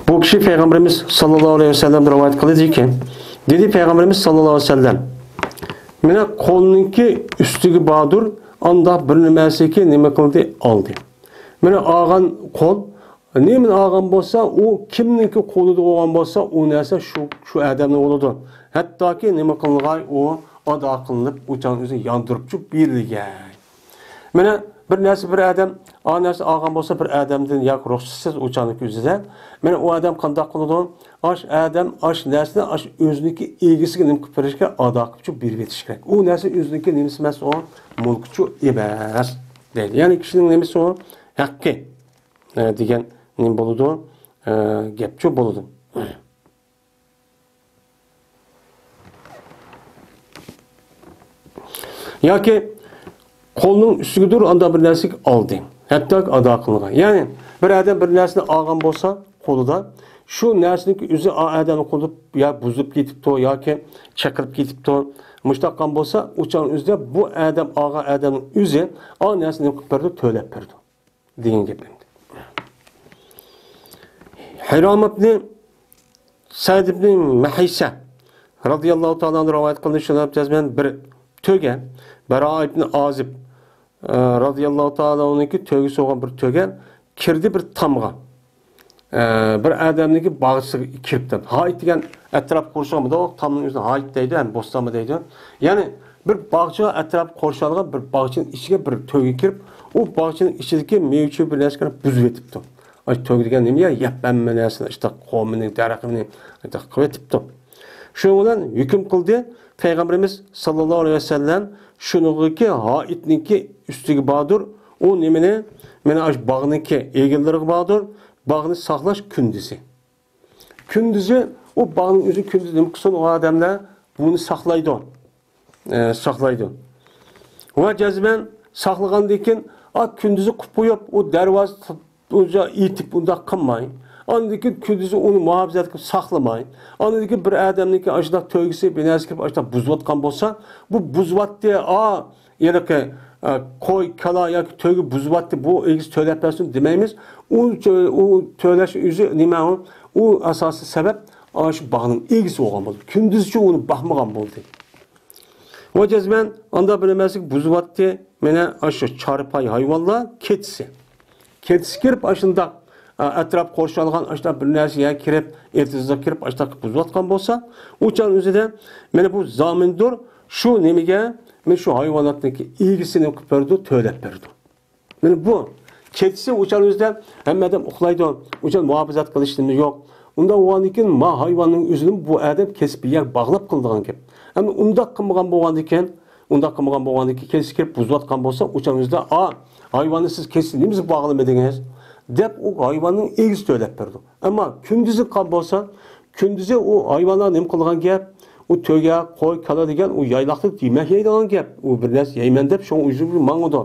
بۇ كىشى پەيغەمبىرىمىز ساللاللاھۇ ئەلەيھى ۋەسەللەم رىۋايەت قىلىدىكەن، دېدى پەيغەمبىرىمىز ساللاللاھۇ ئەلەيھى ۋەسەللەم، مانا قولنىڭكى ئۈستىگە باردۇر، ئانداق بىر نېمەسىكى نېمە قىلدى؟ ئالدى. مانا ئالغان قول نېمىنى ئالغان بولسا، ئۇ كىمنىڭكى قولىدا بولغان بولسا، ئۇ نەرسە شۇ، شۇ ئادەمنىڭ بولىدۇ. ھەتتاكى نېمە قىلغاي، ئۇ ئادا قىلىنىپ، ئۇ چاغ ئۆزى ياندۇرۇپچۇ بېرىلگەي. مانا بىر نەرسە، بىر ئادەم ئا نەرسە ئالغان بولسا، بىر ئادەمدىن ياكى رۇخسەتسىز ئۇ چاغنىڭكى ئۆزىدە، مانا ئۇ ئادەم قانداق قىلىدۇ؟ ئاش ئادەم ئاش نەرسىنى ئاش ئۆزىنىڭكى ئىگىسىگە نېمە قىلىپ بېرىشكە، ئادا قىلىپچۇ بېرىۋېتىش كېرەك. ئۇ نەرسە ئۆزىنىڭكى نېمىسى ئەمەس، ئۇ مۈلكىچۇ ئەمەس دەيدۇ. يەنى كىشىنىڭ نېمىسى ئۇ؟ ھەققى، ئە، دېگەن نېمە بولىدۇ؟ ئە، گەپچۇ بولىدۇ. ياكى قولنىڭ ئۈستىگىدۇر، ئانداق بىر نەرسىگە ئالدى. ھەتتا ئادا قىلغان. يەنى بىر ئادەم بىر نەرسىنى ئالغان بولسا قولىدا، شۇ نەرسىنىڭ ئۆزى ئا ئادەمنىڭ قولىدا يا بۇزۇلۇپ كېتىپتۇ ياكى چېقىلىپ كېتىپتۇ. مۇشۇنداق قىلغان بولسا، ئۇ چاغنىڭ ئۆزىدە بۇ ئادەم ئالغان ئادەمنىڭ ئۆزى ئا نەرسىنى نېمە قىلىپ بېرىدۇ؟ تۆلەپ بېرىدۇ. دېگەن گەپ ئەمدى. ھىرام ئىبنى سەئد ئىبنى مەھىسە رەزىياللاھۇ تائالا ئەنھۇ رىۋايەت قىلدى، شۇنىڭ بىلەن بىر تۆگە، بەرا ئىبنى ئازىب، ئە، رەزىياللاھۇ تائالا ئەنھۇنىڭكى تۆگىسى بولغان بىر تۆگە كىردى بىر تامغا. ئە، بىر ئادەمنىڭكى باغچىسىغا كىرىپتۇ. ھايت دېگەن ئەتراپ قورشىغان، بۇنداق تامنىڭ ئۆزىنى ھايت دەيدۇ، ھەم بوستانمۇ دەيدۇ. يەنى بىر باغچىغا ئەتراپ قورشالغان بىر باغچىنىڭ ئىچىگە بىر تۆگە كىرىپ، ئۇ باغچىنىڭ ئىچىدىكى مېۋىچە بىر نەرسىلەرنى بۇزۇۋېتىپتۇ. ئاشۇ تۆگە دېگەن نېمە يا؟ يەپ ھەممە نەرسىنى، ئاشۇنداق قومىنى، دەرىخىنى ئاشۇنداق قىلىۋېتىپتۇ. شۇنىڭ بىلەن ھۆكۈم قىلدى پەيغەمبىرىمىز ساللاللاھۇ ئەلەيھى ۋەسەللەم، شۇنىڭغىكى ھايتنىڭكى ئۈستىگە باردۇر، ئۇ نېمىنى، مانا ئاشۇ باغنىڭكى ئىگىلىرىگە باردۇر، باغنى ساقلاش كۈندۈزى. كۈندۈزى ئۇ باغنىڭ ئۆزى كۈندۈز نېمە قىلسۇن، ئۇ ئادەملەر بۇنى ساقلايدۇ. ئە، ساقلايدۇ. ۋە جەزمەن ساقلىغاندىن كېيىن، ئا، كۈندۈزى قۇپ قويۇپ، ئۇ دەرۋازا ئوجا ئېتىپ ئۇنداق قىلماي، ئاندىن كېيىن كۈندۈزى ئۇنى مۇھاپىزەت قىلىپ ساقلىماي، ئاندىن كېيىن بىر ئادەمنىڭكى ئاشۇنداق تۆگىسى بىر نەرسە كىرىپ ئاشۇنداق بۇزۇۋاتقان بولسا، بۇ بۇزۇۋاتتى، ئا، ھېلىقى، ئا، قوي، كالا ياكى تۆگە بۇزۇۋاتتى، بۇ ئىگىسى تۆلەپ بەرسۇن دېمەيمىز. ئۇ تۆ-، ئۇ تۆلەش ئۆزى نېمە ئۇ؟ ئۇ ئاساسىي سەۋەب ئاشۇ باغنىڭ ئىگىسى بولغان بولىدۇ. كۈندۈزچە ئۇنى باقمىغان بولدى. ۋە جەزمەن ئاندا بىر نېمەسىگە بۇزۇۋاتتى. مانا ئاشۇ چارپاي ھايۋانلار كېچىسى. كېچىسى كىرىپ ئاشۇنداق، ئە، ئەتراپ قورشالغان ئاشۇنداق بىر نەرسە يەرگە كىرىپ، ئېتىزغا كىرىپ ئاشۇنداق بۇزۇۋاتقان بولسا، ئۇ چاغ ئۆزىدە مانا بۇ زامىندۇر شۇ نېمىگە، مانا شۇ ھايۋاناتنىڭكى ئىگىسىنى قىلىپ بېرىدۇ، تۆلەپ بېرىدۇ. مانا بۇ كېچىسى ئۇ چاغ ئۆزىدە ھەممە ئادەم ئۇخلايدۇ. ئۇ چاغ مۇھاپىزەت قىلىش نېمە يوق. ئۇنداق بولغاندىن كېيىن ما ھايۋاننىڭ ئۆزىنى بۇ ئادەم كېسىپ بىر يەرگە باغلاپ قىلىدىغان گەپ. ئەمما ئۇنداق قىلمىغان بولغاندىكىن، ئۇنداق قىلمىغان بولغاندىكىن كېسىپ كىرىپ بۇزۇۋاتقان بولسا، ئۇ چاغ ئۆزىدە، «ئا، ھايۋاننى سىز كېسىپ نېمىسى باغلىمىدىڭىز؟» دەپ ئۇ ھايۋاننىڭ ئىگىسى تۆلەپ بېرىدۇ. ئەمما كۈندۈزى قىلغان بولسا، كۈندۈزى ئۇ ھايۋانلار نېمە قىلىدىغان گەپ؟ ئۇ تۆگە، قوي، كالا دېگەن ئۇ يايلاقتا يېمەك يەيدىغان گەپ. ئۇ بىر نەرسە يەيمەن دەپ شۇڭا ئۇ يۈزۈپ ماڭىدۇ.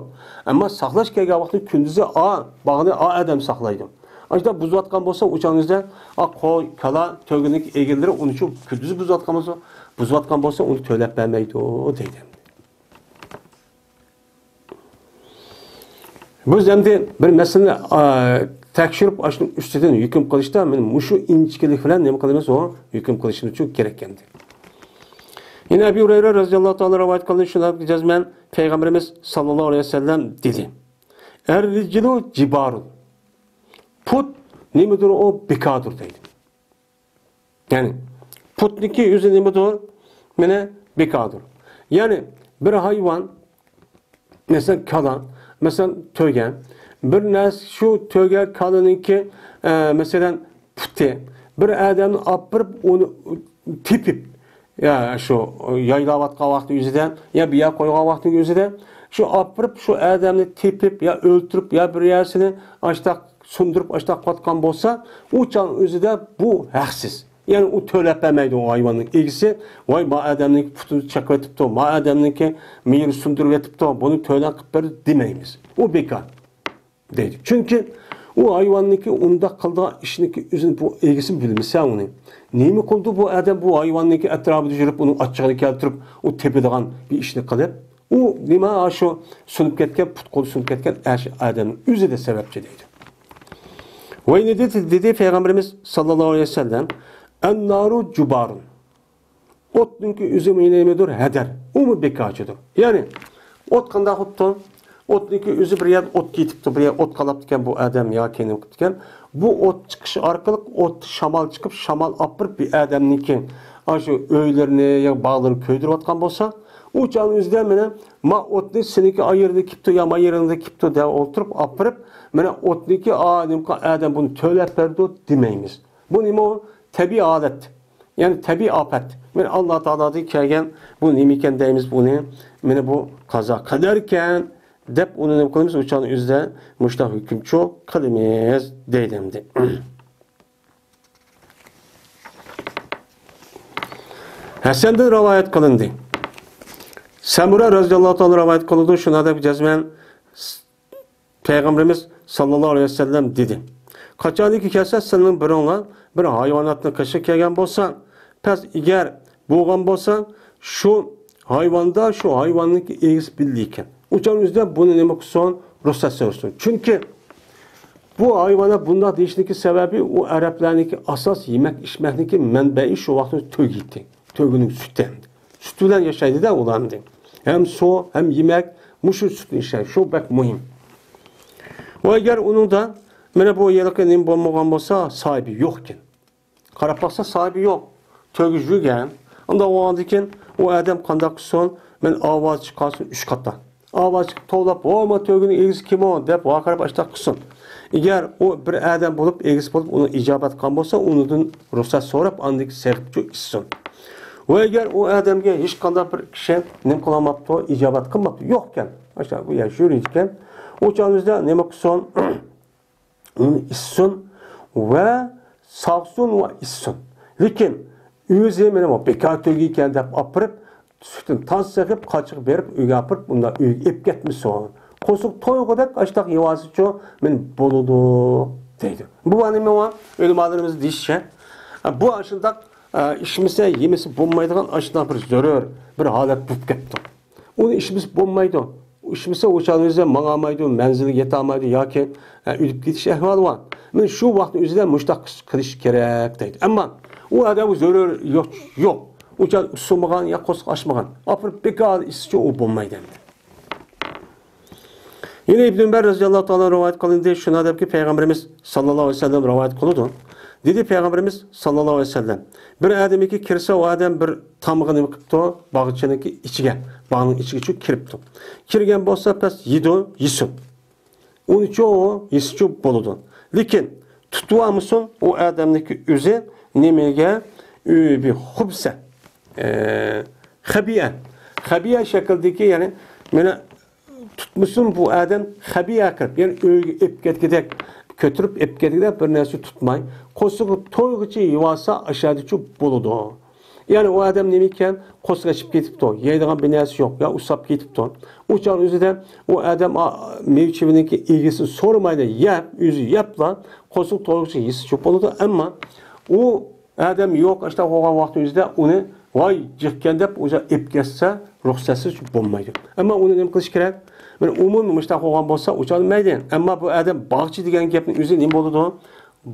ئەمما ساقلاش كەلگەن ۋاقىتتا كۈندۈزى ئا، باغنى ئا ئادەم ساقلايدۇ. ئاشۇنداق بۇزۇۋاتقان بولسا، ئۇ چاغنىڭىزدا، ئا، قوي، كالا، تۆگىنىڭ ئىگىلىرى ئۇنى شۇ كۈندۈزى بۇزۇۋاتقان بولسا، بۇزۇۋاتقان بولسا، ئۇنى تۆلەپ بەرمەيدۇ، دەيدۇ. بىز ئەمدى بىر مەسىلىنى، ئا، تەكشۈرۈپ، ئاشۇنىڭ ئۈستىدىن ھۆكۈم قىلىشتا، مانا مۇشۇ ئىنچىكىلىك بىلەن نېمە قىلىمىز، ئۇ ھۆكۈم قىلىشىمىز ئۈچۈن كېرەك ئەمدى. يەنە ئەبۇ ھۇرەيرە رەزىياللاھۇ تائالا رىۋايەت قىلدى، شۇنداق جەزمەن پەيغەمبىرىمىز ساللاللاھۇ ئەلەيھى ۋەسەللەم دېدى: «ئەر رىجلۇ جىبارۇن.» پۇت نېمىدۇر، ئۇ بىكادۇر دەيدۇ. يەنى پۇتنىڭكى ئۆزى نېمىدۇر؟ مانا بىكادۇر. يەنى بىر ھايۋان، مەسىلەن، كالا، مەسىلەن، تۆگە. بىر نەرسە شۇ تۆگە، كالىنىڭكى، ئە، مەسىلەن، پۇتى. بىر ئادەمنى ئاپىرىپ، ئۇنى تېپىپ، يا شۇ يايلاۋاتقان ۋاقتى ئۆزىدە، يا بىر يەر قويغان ۋاقتىنىڭ ئۆزىدە، شۇ ئاپىرىپ، شۇ ئادەمنى تېپىپ، يا ئۆلتۈرۈپ، يا بىر يەرسىنى ئاشتاق سۇندۇرۇپ، ئاشتاق قىلىۋاتقان بولسا، ئۇ چاغ ئۆزىدە بۇ ھەقسىز. يەنى ئۇ تۆلەپ بەرمەيدۇ ئۇ ھايۋاننىڭ ئىگىسى. «ۋاي، ما ئادەمنىڭكى پۇتىنى چېقىۋېتىپتۇ، ما ئادەمنىڭكى مېيىنى سۇندۇرۇۋېتىپتۇ، بۇنى تۆلەپ قىلىپ بەردى» دېمەيمىز. ئۇ بىكار دەيدۇ. چۈنكى ئۇ ھايۋاننىڭكى ئۇنداق قىلىدىغان ئىشنىڭكى ئۆزىنى بۇ ئىگىسى بىلمىسە ئۇنى. نېمە قىلدى بۇ ئادەم بۇ ھايۋاننىڭكى ئەتراپىدا يۈرۈپ، ئۇنىڭ ئاچچىقىنى كەلتۈرۈپ، ئۇ تېپىدىغان بىر ئىشنى قىلىپ؟ ئۇ نېمە، ئاشۇ سۇنۇپ كەتكەن، پۇت قولى سۇنۇپ كەتكەن ئاشۇ ئادەمنىڭ ئۆزى دە سەۋەبچى دەيدۇ. ۋەينى دېدى، دېدى پەيغەمبىرىمىز ساللاللاھۇ ئەلەيھى ۋەسەللەم، «ئەننارۇ جۇبارۇن.» ئوتنىڭكى ئۆزى نېمىدۇر؟ ھەدەر. ئۇمۇ بىكارچىدۇر. يەنى ئوت قانداق بوپتۇ؟ ئوتنىڭكى ئۆزى بىر يەردە ئوت كېتىپتۇ، بىر يەردە ئوت قالاپتىكەن بۇ ئادەم ياكى نېمە قىپتىكەن. بۇ ئوت چىقىشى ئارقىلىق ئوت، شامال چىقىپ، شامال ئاپىرىپ بىر ئادەمنىڭكى ئاشۇ ئۆيلىرىنى يا باغلىرىنى كۆيدۈرۈۋاتقان بولسا، ئۇ چاغنىڭ ئۆزىدە مانا ما ئوتنى سېنىڭكى ئايرىدا كېپتۇ يا ما يېرىڭدا كېپتۇ دەپ ئولتۇرۇپ ئاپىرىپ، مانا ئوتنىڭكى ئا نېمە ئادەم بۇنى تۆلەپ بەردى دېمەيمىز. بۇ نېمە ئۇ؟ تەبىئىي ھالەت. يەنى تەبىئىي ئاپەت. مانا ئاللا تائالادىن كەلگەن بۇ نېمىكەن دەيمىز بۇنى. مانا بۇ قازا قەدەركەن دەپ ئۇنى نېمە قىلىمىز؟ ئۇ چاغنىڭ ئۆزىدە مۇشۇنداق ھۆكۈمچۇ قىلىمىز دەيدۇ ئەمدى. ھەسەندىن رىۋايەت قىلىندى. سەمۇرە رەزىياللاھۇ تائالا رىۋايەت قىلىدۇ، شۇنىڭدەك جەزمەن پەيغەمبىرىمىز ساللاللاھۇ ئەلەيھى ۋەسەللەم دېدى، قاچانكى كەلسە سىلەرنىڭ بىرىڭلار بىر ھايۋاناتنىڭ قېشىغا كەلگەن بولسا، پەس ئېگەر بولغان بولسا، شۇ ھايۋاندا شۇ ھايۋاننىڭكى ئىگىسى بىللە ئىكەن. ئۇ چاغنىڭ ئۆزىدە بۇنى نېمە قىلسۇن؟ رۇخسەت سورىسۇن. چۈنكى بۇ ھايۋانات بۇنداق دېيىشنىڭكى سەۋەبى، ئۇ ئەرەبلەرنىڭكى ئاساس يېمەك ئىچمەكنىڭكى مەنبەئى شۇ ۋاقىتتا تۆگە ئىدى. تۆگىنىڭ سۈتى ئەمدى. سۈت بىلەن ياشايدىدا ئۇلار ئەمدى. ھەم سۇ، ھەم يېمەك، مۇشۇ سۈتنى ئىچىدۇ. شۇ بەك مۇھىم. ۋە ئەگەر ئۇنىڭدا مانا بۇ ھېلىقى نېمە بولمىغان بولسا، ساھىبى يوق ئىكەن. قاراپ باقسا، ساھىبى يوق. تۆگە يۈگەن. ئۇنداق بولغاندىن كېيىن ئۇ ئادەم قانداق قىلسۇن؟ مانا ئاۋاز چىقارسۇن ئۈچ قاتا. ئاۋاز چىقىپ توۋلاپ، «ھو، ما تۆگىنىڭ ئىگىسى كىم ئۇ؟» دەپ ۋارقىراپ ئاشتاق قىلسۇن. ئەگەر ئۇ بىر ئادەم بولۇپ، ئىگىسى بولۇپ، ئۇنىڭ ئىجابەت قىلغان بولسا، ئۇنىڭدىن رۇخسەت سوراپ، ئاندىن كېيىن سېغىپ ئىچسۇن. ۋە ئەگەر ئۇ ئادەمگە ھېچقانداق بىر كىشى نېمە قىلالماپتۇ، ئىجابەت قىلماپتۇ، يوق ئىكەن، ئاشۇ بۇ يەر يۈرىدىكەن، ئۇ چاغنىڭىزدا نېمە قىلسۇن؟ ئۇنى ئىچسۇن ۋە ساغسۇن ۋە ئىچسۇن. لېكىن ئۆزى مانا بۇ بىكار تۆگە ئىكەن دەپ ئاپىرىپ، سۈتىنى تازا سېغىپ، قاچىغا بېرىپ، ئۆيگە ئاپىرىپ، ئۇنداق ئۆيگە ئېلىپ كەتمىسۇن. قورسىقى تويغۇدەك ئاشتاق يېۋالسىچۇ، مانا بولىدۇ. دەيدۇ. بۇ نېمە؟ ئۆلىمالىرىمىز دېيىشىچە، بۇ ئاشۇنداق ئىچمىسە، يېمىسە بولمايدىغان ئاشۇنداق بىر زۆرۈر بىر ھالەت بولۇپ كەپتۇ. ئۇنى ئىچمىسە بولمايدۇ. ئىچمىسە ئۇ چاغدا ئۆزى ماڭالمايدۇ، مەنزىلگە يېتەلمەيدۇ ياكى ئۆلۈپ كېتىش ئەھۋالى بار. مانا شۇ ۋاقىتنىڭ ئۆزىدە مۇشۇنداق قىلىش كېرەك دەيدۇ. ئەمما ئۇ ئادەم زۆرۈر يوق، يوق. ئۇ چاغدا ئۇسسىمىغان يا قورسىقى ئاچمىغان. ئاپىرىپ بىكار ئىچسىچۇ ئۇ بولمايدۇ ئەمدى. يەنە ئىبن ئۆمەر رەزىياللاھۇ تائالا رىۋايەت قىلىندى، شۇنى دەپكى، پەيغەمبىرىمىز ساللاللاھۇ ئەلەيھى ۋەسەللەم رىۋايەت قىلىدۇ. دېدى پەيغەمبىرىمىز ساللاللاھۇ ئەلەيھى ۋەسەللەم، بىر ئادەمكى كىرسە، ئۇ ئادەم بىر تامغا نېمە قىپتۇ؟ باغچىنىڭكى ئىچىگە، باغنىڭ ئىچىگىچۇ كىرىپتۇ. كىرگەن بولسا، پەس يېدۇ، يېسۇن. ئۇنىچۇ يېسىچۇ بولىدۇ. لېكىن تۇتۇۋالمىسۇن، ئۇ ئادەمنىڭكى ئۆزى نېمىگە؟ ئۆبى خۇبسە. ئە، خەبىئە. خەبىئە شەكىلدىكى، يەنى مانا تۇتمىسۇن بۇ ئادەم خەبىئە قىلىپ، يەنى ئۆيگە ئېلىپ كەتكۈدەك، كۆتۈرۈپ ئېلىپ كەتكۈدەك بىر نەرسە تۇتماي، قورسىقى تويغۇچە يېۋالسا، ئاشادىچۇ بولىدۇ. يەنى ئۇ ئادەم نېمە ئىكەن، قورسىقى ئېچىپ كېتىپتۇ، يەيدىغان بىر نەرسە يوق، يا ئۇسساپ كېتىپتۇ. ئۇ چاغنىڭ ئۆزىدە ئۇ ئادەم، ئا، مېۋە-چېۋىنىڭكى ئىگىسىنى سورىمايلا يەپ، ئۆزى يەپلا، قورسىقى تويغۇچە يېسىچۇ بولىدۇ. ئەمما ئۇ ئادەم يوق، ئاشۇنداق بولغان ۋاقىتنىڭ ئۆزىدە ئۇنى، ۋاي، جىقكەن دەپ، ئۇ ئادەم ئېلىپ كەتسە، رۇخسەتسىز بولمايدۇ. ئەمما ئۇنى نېمە قىلىش كېرەك؟ مانا ئومۇمىي مۇشۇنداق بولغان بولسا، ئۇ چاغدا مەيلى. ئەمما بۇ ئادەم باغچە دېگەن گەپنىڭ ئۆزى نېمە بولىدۇ؟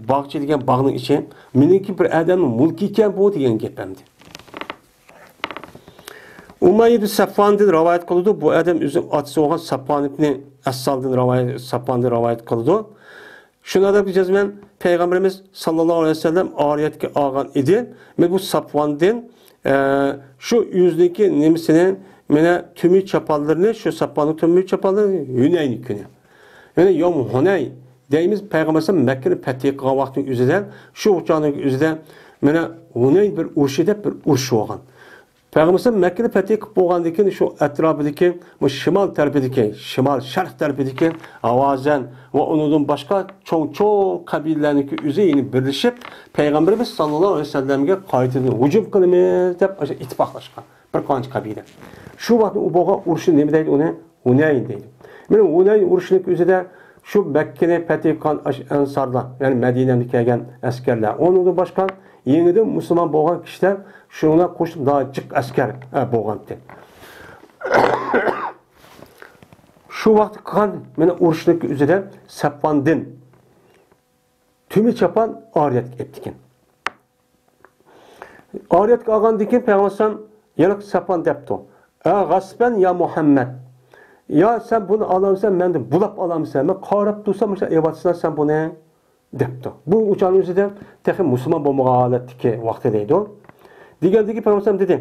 باغچە دېگەن باغنىڭ ئىچى، مېنىڭكى بىر ئادەمنىڭ مۈلكى ئىكەن بۇ دېگەن گەپ ئەمدى. ئۇمەييە ئىبن سەفۋاندىن رىۋايەت قىلىدۇ. بۇ ئادەم ئۆزىنىڭ ئاتىسى بولغان سەفۋان ئىبنى ئەسسالدىن رىۋايەت، سەفۋاندىن رىۋايەت قىلىدۇ. شۇنىڭ دەپ جەزمەن پەيغەمبىرىمىز ساللاللاھۇ ئەلەيھى ۋەسەللەم ئارىيەتكە ئالغان ئىدى. مەن بۇ سەفۋاندىن، ئە، شۇ ئۆزىنىڭكى نېمىسىنى، مانا تۈمى چاپانلىرىنى، شۇ سەفۋاننىڭ تۈمى چاپانلىرىنى ھۈنەينى كۈنى. يەنى يوم ھۇنەي دەيمىز، پەيغەمبەر ئەلەيھىسسالام مەككىنى پەتھى قىلغان ۋاقتىنىڭ ئۆزىدە، شۇ چاغنىڭ ئۆزىدە، مانا ھۇنەين بىر ئۇرۇشى دەپ بىر ئۇرۇش بولغان. پەيغەمبەر ئەلەيھىسسالام مەككىنى پەتھى قىلىپ بولغاندىن كېيىن، شۇ ئەتراپىدىكى، بۇ شىمال تەرىپىدىكى، شىمال شەرق تەرىپىدىكى ھاۋازەن ۋە ئۇنىڭدىن باشقا چوڭ-چوڭ قەبىلىلەرنىڭكى ئۆزى يەنە بىرلىشىپ، پەيغەمبىرىمىز ساللاللاھۇ ئەلەيھى ۋەسەللەمگە قايتىدىن ھۇجۇم قىلىمىز دەپ ئاشۇ ئىتتىپاقلاشقان. بىر قانچە قەبىلە. شۇ ۋاقىتتا ئۇ بولغان ئۇرۇشنى نېمە دەيدۇ ئۇنى؟ ھۇنەين دەيدۇ. مانا ھۇنەين ئۇرۇشىنىڭ ئۆزىدە شۇ مەككىنى پەتھى قىلغان ئاشۇ ئەنسارلار، يەنى مەدىنەدىن كەلگەن ئەسكەرلەر، ئۇنىڭدىن باشقا يېڭىدىن مۇسۇلمان بولغان كىشىلەر شۇنىڭغا قوشۇلۇپ ناھايىتى جىق ئەسكەر، ئە، بولغانتى. شۇ ۋاقىتتا قىلغان مانا ئۇرۇشنىڭ ئۆزىدە سەپۋاندىن تۈمى چاپان ئارىيەتكە ئېلىپتىكەن. ئارىيەتكە ئالغاندىن كېيىن پەيغەمبەر ئەلەيھىسسالام يەنە سەپۋان دەپتۇ. ئە غەسبەن يا مۇھەممەد. يا سەن بۇنى ئالامسەن، مەندىن بۇلاپ ئالامسەن؟ مەن قاراپ تۇرسام مۇشۇ ئېلىۋاتىسەن سەن بۇنى دەپتۇ. بۇ ئۇ چاغنىڭ ئۆزىدە تېخى مۇسۇلمان بولمىغان ھالەتتىكى ۋاقتى دەيدۇ. دېگەندىكى پەيغەمبەر ئەلەيھىسسالام دېدى،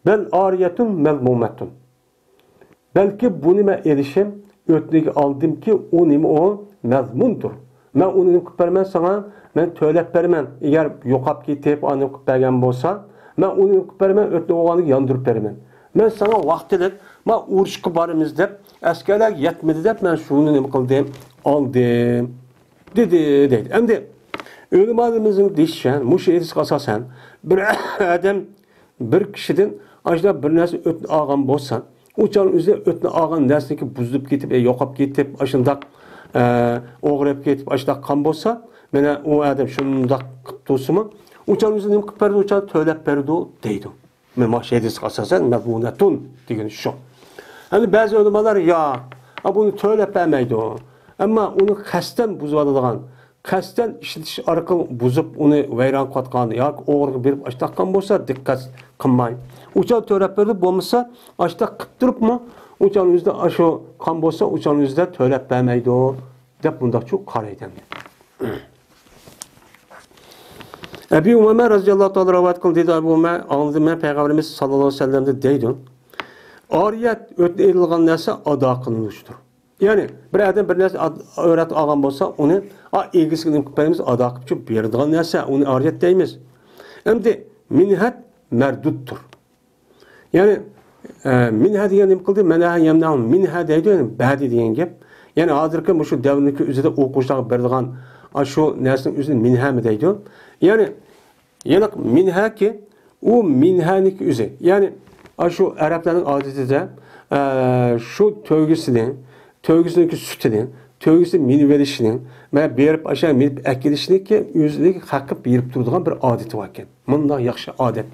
بەل ئارىيەتۇن مەزمۇمەتۇن. بەلكى بۇنى مەن ئېلىشىم، ئۆتنىگە ئالدىمكى، ئۇ نېمە ئۇ؟ مەزمۇندۇر. مەن ئۇنى نېمە قىلىپ بېرىمەن ساڭا؟ مەن تۆلەپ بېرىمەن. ئەگەر يوقاپ كېتىپ، ئانى قىلىپ بەرگەن بولسا، مەن ئۇنى نېمە قىلىپ بېرىمەن؟ ئۆتنە بولغاندىكىن ياندۇرۇپ بېرىمەن. مەن ساڭا ۋاقىتلىق، مانا ئۇرۇشقا بارىمىز دەپ، ئەسكەرلەرگە يەتمىدى دەپ، مەن شۇنى نېمە قىلدىم؟ ئالدىم. دېدى، دەيدۇ. ئەمدى ئۆلىمالىرىمىزنىڭ دېيىشىچە، مۇشۇ ھەدىسكە ئاساسەن، بىر ئادەم بىر كىشىدىن ئاشۇنداق بىر نەرسە ئۆتنە ئالغان بولسا، ئۇ چاغنىڭ ئۆزىدە ئۆتنە ئالغان نەرسىنىڭكى بۇزۇلۇپ كېتىپ، يا يوقاپ كېتىپ، ئاشۇنداق، ئە، ئوغرىپ كېتىپ، ئاشۇنداق قالغان بولسا، مانا ئۇ ئادەم شۇنداق قىلىپ تۇرسىمۇ، ئۇ چاغنىڭ ئۆزىدە نېمە قىلىپ بەردى؟ ئۇ چاغدا تۆلەپ بەردى دەيدۇ. مانا مۇشۇ ھەدىسكە ئاساسەن، مەزمۇنەتۇن دېگىنى شۇ. ئەمدى بەزى ئۆلىمالار، يا، ئا، بۇنى تۆلەپ بەرمەيدۇ. ئەمما ئۇنى قەستەن بۇزۇۋالىدىغان، قەستەن ئىشلىتىش ئارقىلىق بۇزۇپ، ئۇنى ۋەيران قىلىۋاتقان ياكى ئوغرىغا بېرىپ ئاشتاق قىلغان بولسا، دىققەت قىلماي. ئۇ چاغ تۆلەپ بېرىدۇ، بولمىسا ئاشتاق قىلىپ تۇرۇپمۇ، ئۇ چاغنىڭ ئۆزىدە ئاشۇ قىلغان بولسا، ئۇ چاغنىڭ ئۆزىدە تۆلەپ بەرمەيدۇ، دەپ بۇنداقچۇ قارايدۇ ئەمدى. ئەبى ئۇمامە رەزىياللاھۇ تائالا رىۋايەت قىلدى، دېدى ئەبۇ ئۇمامە، ئاڭلىدىم مەن پەيغەمبىرىمىز ساللاللاھۇ ئەلەيھى ۋەسەللەمدىن دەيدۇ، ئارىيەت ئۆتنە ئېلىنغان نەرسە ئادا قىلىنغۇچىدۇر. يەنى بىر ئادەم بىر نەرسە ئاد-، ئۆرەت ئالغان بولسا، ئۇنى، ئا، ئىگىسىگە نېمە قىلىپ بېرىمىز؟ ئادا قىلىپ بېرىدىغان نەرسە، ئۇنى ئارىيەت دەيمىز. ئەمدى مىنھەت مەردۇدتۇر. يەنى، ئە، مىنھە دېگەن نېمە قىلدى؟ مەنەھە يەمنەھۇ مىنھە دەيدۇ، يەنى بەردى دېگەن گەپ. يەنى ھازىرقى مۇشۇ دەۋرنىڭكى ئۆزىدە ئوقۇغۇچىلارغا بېرىدىغان ئاشۇ نەرسىنىڭ ئۆزىنى مىنھەمۇ دەيدۇ. يەنى ھېلىقى مىنھەكى، ئۇ مىنھەنىڭكى ئۆزى. يەنى ئاشۇ ئەرەبلەرنىڭ ئادىتىدە، ئە، شۇ تۆگىسىنى، تۆگىسىنىڭكى سۈتىنى، تۆگىسى مىنىۋېلىشنىڭ، مانا بېرىپ ئاشۇ مىنىپ ئەكېلىشنىكى ئۆزىنى خەققە بېرىپ تۇرىدىغان بىر ئادىتى باركەن. مۇنداق ياخشى ئادەت.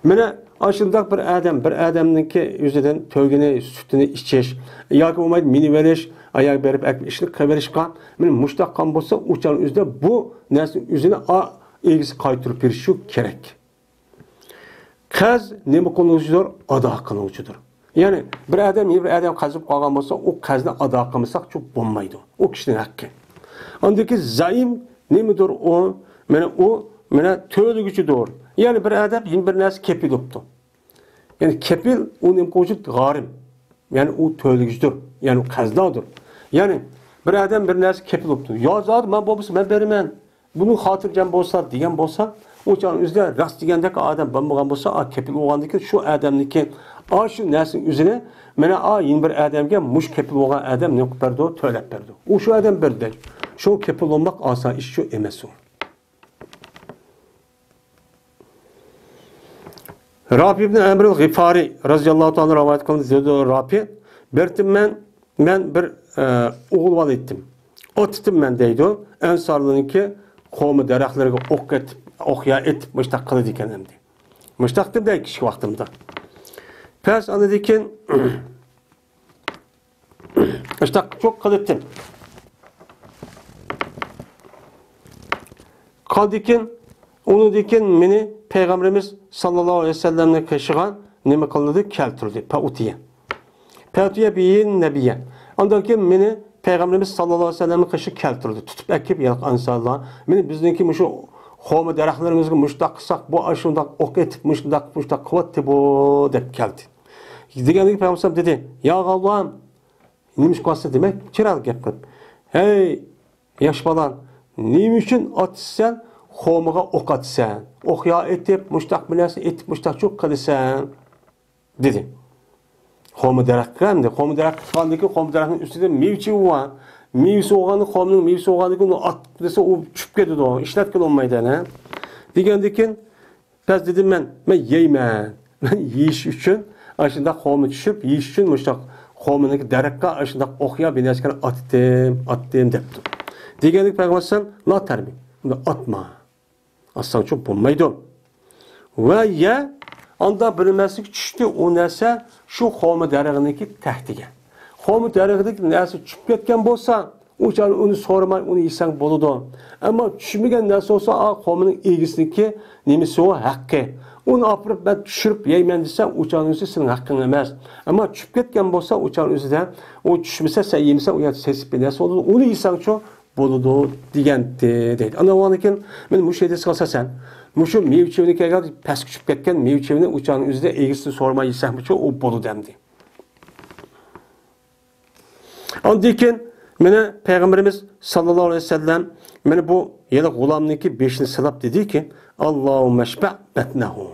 مانا ئاشۇنداق بىر ئادەم، بىر ئادەمنىڭكى ئۆزىدىن تۆگىنى، سۈتىنى ئىچىش ياكى بولمايدۇ مىنىۋېلىش، ئاياغ بېرىپ ئەكىپ ئىشنى قىلىۋېلىشقا، مانا مۇشتاق قىلغان بولسا، ئۇ چاغ ئۆزىدە بۇ نەرسىنى ئۆزىنى ئا-، ئىگىسى قايتۇرۇپ بېرىشى كېرەك. قەرز نېمە قىلغۇچىدۇر؟ ئادا قىلغۇچىدۇر. يەنى بىر ئادەم، يەنە بىر ئادەم قەرز قالغان بولسا، ئۇ قەرزنى ئادا قىلمىساقچۇ بولمايدۇ. ئۇ كىشىنىڭ ھەققى. ئاندىن كېيىن زەئىم نېمىدۇر ئۇ؟ مانا ئۇ، مانا تۆلىگۈچىدۇر. يەنى بىر ئادەم يەنە بىر نەرسە كېپىل بوپتۇ. يەنى كېپىل ئۇ نېمە قىلغۇچى؟ غارىم. يەنى ئۇ تۆلىگۈچىدۇر. يەنى ئۇ قەرزداردۇر. يەنى بىر ئادەم بىر نەرسە كېپىل بوپتۇ. يا زادى مەن بولمىسا مەن بېرىمەن. بۇنىڭ خاتىرجەم بولسا دېگەن بولسا، ئۇ چاغنىڭ ئۆزىدە راست دېگەندەك ئادەم بولمىغان بولسا، ئا، كېپىل بولغاندىن كېيىن شۇ ئادەمنىڭكى ئا، شۇ نەرسىنىڭ ئۆزىنى، مانا، ئا، يەنە بىر ئادەمگە مۇشۇ كېپىل بولغان ئادەم نېمە قىلىپ بەردى؟ تۆلەپ بەردى. ئۇ شۇ ئادەم بەردى. شۇ كېپىل بولماق ئاسان ئىش شۇ ئەمەس ئۇ. رافى ئىبن ئەمرىل غىفارى رازىياللاھۇ تائالا رىۋايەت قىلدى، دېدى رافى، بىر تىم مەن، مەن بىر، ئە، ئوغۇل بالا ئىدىم. ئات ئىدىم مەن دەيدۇ. ئەنسارلارنىڭكى خورما دەرەخلىرىگە ئوق ئېتىپ، ئوق يا ئېتىپ، مۇشتاق قىلىدىكەن ئەمدى. مۇشتاق دېدى كىچىك ۋاقتىمدا. پەس ئاندىن كېيىن ئىشتاق چوق قىلىتتىم. قالدىكىن، ئۇنىڭدىكىن مېنى پەيغەمبىرىمىز ساللاللاھۇ ئەلەيھى ۋەسەللەمنىڭ قېشىغا نېمە قىلدى؟ كەلتۈردى. پەئۇتىيە. پەئۇتىيە بىيىن نەبىيە. ئاندىن كېيىن مېنى پەيغەمبىرىمىز ساللاللاھۇ ئەلەيھى ۋەسەللەمنىڭ قېشىغا كەلتۈردى. تۇتۇپ ئەكىپ، يا ئەنسارلار، مېنى بىزنىڭكى مۇشۇ خورما دەرەخلىرىمىزگە مۇشۇنداق قىلساق، بۇ ئاشۇنداق ئوق ئېتىپ، مۇشۇنداق، مۇشۇنداق قىلىۋاتتى بۇ، دەپ كەلدى. دېگەندىكىن پەيغەمبەر دېدى، يا غۇلام، نېمە ئىش قىلىسەن دېمەك، چىرايلىق گەپ قىلىپ. ھەي، ياش بالا، نېمە ئۈچۈن ئاتىسەن، خورمىغا ئوق ئاتىسەن؟ ئوق يا ئېتىپ، مۇشتاق بىر نەرسە ئېتىپ، مۇشتاق چۇق قىلىسەن، دېدى. خورما دەرەخكە ئەمدى، خورما دەرەخ قىلغاندىن كېيىن، خورما دەرەخنىڭ ئۈستىدە مېۋە چېۋى بار. مېۋىسى بولغاندا، خورمىنىڭ مېۋىسى بولغاندىن كېيىن، ئۇنى ئات دېسە، ئۇ چۈشۈپ كېتىدۇ، ئىشلەتكىلى بولمايدۇ، ھە. دېگەندىن كېيىن، پەس دېدىم مەن، مەن يەيمەن. مەن يېيىش ئۈچۈن ئاشۇنداق خورما چۈشۈپ، يېيىش ئۈچۈن مۇشۇنداق خورمىنىڭكى دەرەخكە ئاشۇنداق ئوق يا بىر نەرسىلەرنى ئاتتىم، ئاتتىم دەپتۇ. دېگەندىكىن پەيغەمبەر ئەلەيھىسسالام، لا تەرمى، ئۇنى ئاتما. ئاتساڭچۇ بولمايدۇ. ۋە يە ئاندا بىر نەرسىگە چۈشتى، ئۇ نەرسە شۇ خورما دەرىخىنىڭكى تەكتىگە. خورما دەرىخىدىكى نەرسە چۈشۈپ كەتكەن بولسا، ئۇ چاغدا ئۇنى سورىماي، ئۇنى يېسەڭ بولىدۇ. ئەمما چۈشمىگەن نەرسە بولسا، ئا، خورمىنىڭ ئىگىسىنىڭكى نېمىسى ئۇ، ھەققى. ئۇنى ئاپىرىپ، مەن چۈشۈرۈپ يەيمەن دېسە، ئۇ چاغنىڭ ئۆزى سېنىڭ ھەققىڭ ئەمەس. ئەمما چۈشۈپ كەتكەن بولسا، ئۇ چاغنىڭ ئۆزىدە، ئۇ چۈشمىسە، سەن يېمىسەڭ، ئۇ يەردە سېسىپ بىر نەرسە بولىدۇ. ئۇنى يېسەڭچۇ بولىدۇ دېگەنتى، دەيدۇ. ئاندىن كېيىن مەن مۇشۇ ھەدىسكە ئاساسەن، مۇشۇ مېۋە چېۋىنى كەلگەن، پەسكە چۈشۈپ كەتكەن مېۋە چېۋىنى ئۇ چاغنىڭ ئۆزىدە ئىگىسىدىن سورىماي يېسەڭمۇچۇ، ئۇ بولىدۇ ئەمدى. ئاندىن كېيىن مانا پەيغەمبىرىمىز ساللاللاھۇ ئەلەيھى ۋەسەللەم مانا بۇ يەنە غۇلامنىڭكى بېشىنى سىلاپ دېدىكى، «ئاللاھۇممە ئەشبەئ بەتنەھۇ.»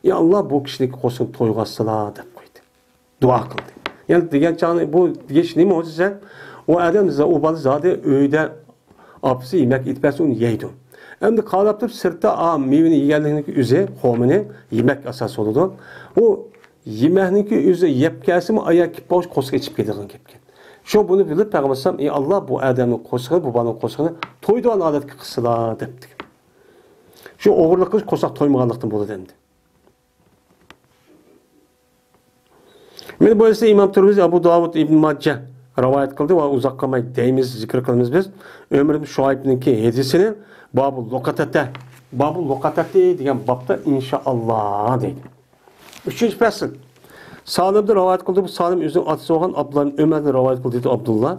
يا ئاللا، بۇ كىشىنىڭكى قورسىقىنى تويغۇزسىلا، دەپ قويدى. دۇئا قىلدى. يەنى دېگەن چاغنى بۇ دېگەچ نېمە بولدى دېسە، ئۇ ئادەم، ئۇ بالا زادى ئۆيدە ئاپىسى يېمەك ئېتىپ بەرسە ئۇنى يەيدۇ. ئەمدى قاراپ تۇرۇپ سىرتتا ئا مېۋىنى يېگەنلىكىنىڭ ئۆزى خورمىنى يېمەك ئاساس بولىدۇ. ئۇ يېمەكنىڭكى ئۆزى يەپ كەلسىمۇ ئاياغ كېلىپ بولغاچ قورسىقى ئېچىپ كېتىدىغان گەپكەن. شۇ بۇنى بىلىپ پەيغەمبەر ئەلەيھىسسالام، ئى ئاللا، بۇ ئادەمنىڭ قورسىقىنى، بۇ بالىنىڭ قورسىقىنى تويىدىغان ھالەتكە قىلسىلا دەپتىكەن. شۇ ئوغرىلىق قىلىش قورساق تويمىغانلىقتىن بولىدۇ ئەمدى. مانا بۇ ھەدىسنى ئىمام تىرمىزى، ئەبۇ داۋۇد، ئىبن ماجە رىۋايەت قىلدى ۋە ئۇزاق قىلماي دەيمىز، زىكىر قىلىمىز بىز. ئۆمەر ئىبن شۇئەيبنىڭكى ھەدىسىنى بابۇ لۇقاتەتە، بابۇ لۇقاتەتى دېگەن بابتا ئىنشائاللا دەيدۇ. ئۈچىنچى پەسىل. سالىمدىن رىۋايەت قىلدى، بۇ سالىم ئۆزىنىڭ ئاتىسى بولغان ئابدۇللا ئىبن ئۆمەردىن رىۋايەت قىلدى، دېدى ئابدۇللا.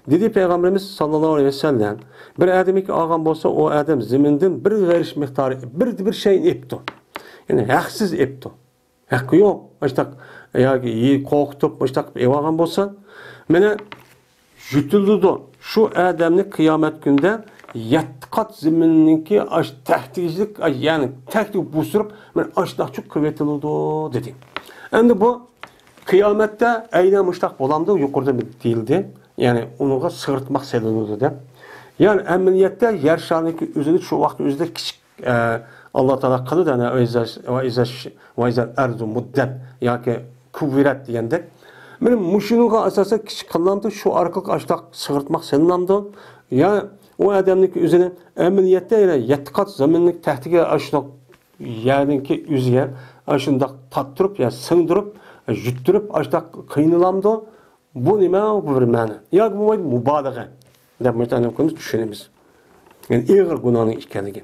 دېدى پەيغەمبىرىمىز ساللاللاھۇ ئەلەيھى ۋەسەللەم، بىر ئادەمگە ئالغان بولسا، ئۇ ئادەم زېمىندىن بىر غەرش مىقدارى، بىر، بىر شەينى ئېپتۇ. يەنى ھەقسىز ئېپتۇ. ھەققى يوق. مۇشتاق ياكى قورقۇتۇپ، مۇشتاق ئېۋالغان بولسا، مانا يۇتۇلىدۇ. شۇ ئادەمنى قىيامەت كۈنىدە يەتتە قات زېمىننىڭكى ئاش تەكتىگىچىلىك، يەنى تەكتىگە بوستۇرۇپ، مانا ئاشۇنداقچۇ قىلىۋېتىلىدۇ، دېدى. ئەمدى بۇ قىيامەتتە ئەينەن مۇشتاق بولامدۇ؟ يۇقىرىدا دېيىلدى. يەنى ئۇنىڭغا سىغىرتماق سېلىنىدۇ دەپ. يەنى ئەمەلىيەتتە يەر شارىنىڭكى ئۆزىنى شۇ ۋاقىت ئۆزىدە كىچىك ئە، ئاللا تائالا قىلىدۇ، ئەنە، ۋە ئىزا، ۋە ئىزا، ۋە ئىزا ئەرزۇ مۇددەت ياكى كۇۋۋىرەت دېگەندەك. مانا مۇشۇنىڭغا ئاساسەن كىشى قىلامدۇ، شۇ ئارقىلىق ئاشۇنداق سىغىرتماق سېلىنامدۇ؟ يا ئۇ ئادەمنىڭكى ئۆزىنى ئەمەلىيەتتە يەنە يەتتە قات زېمىننىڭ تەكتىگە ئاشۇنداق يەرنىڭكى ئۆزىگە ئاشۇنداق تارتتۇرۇپ يا سىڭدۈرۈپ، يۇتتۇرۇپ ئاشۇنداق قىينىلامدۇ؟ بۇ نېمە؟ بۇ بىر مەنە. ياكى بولمايدۇ مۇبالىغە دەپ مۇتەننىم قىلىمىز، چۈشىنىمىز. يەنى ئېغىر گۇناھنىڭ ئىكەنلىكى.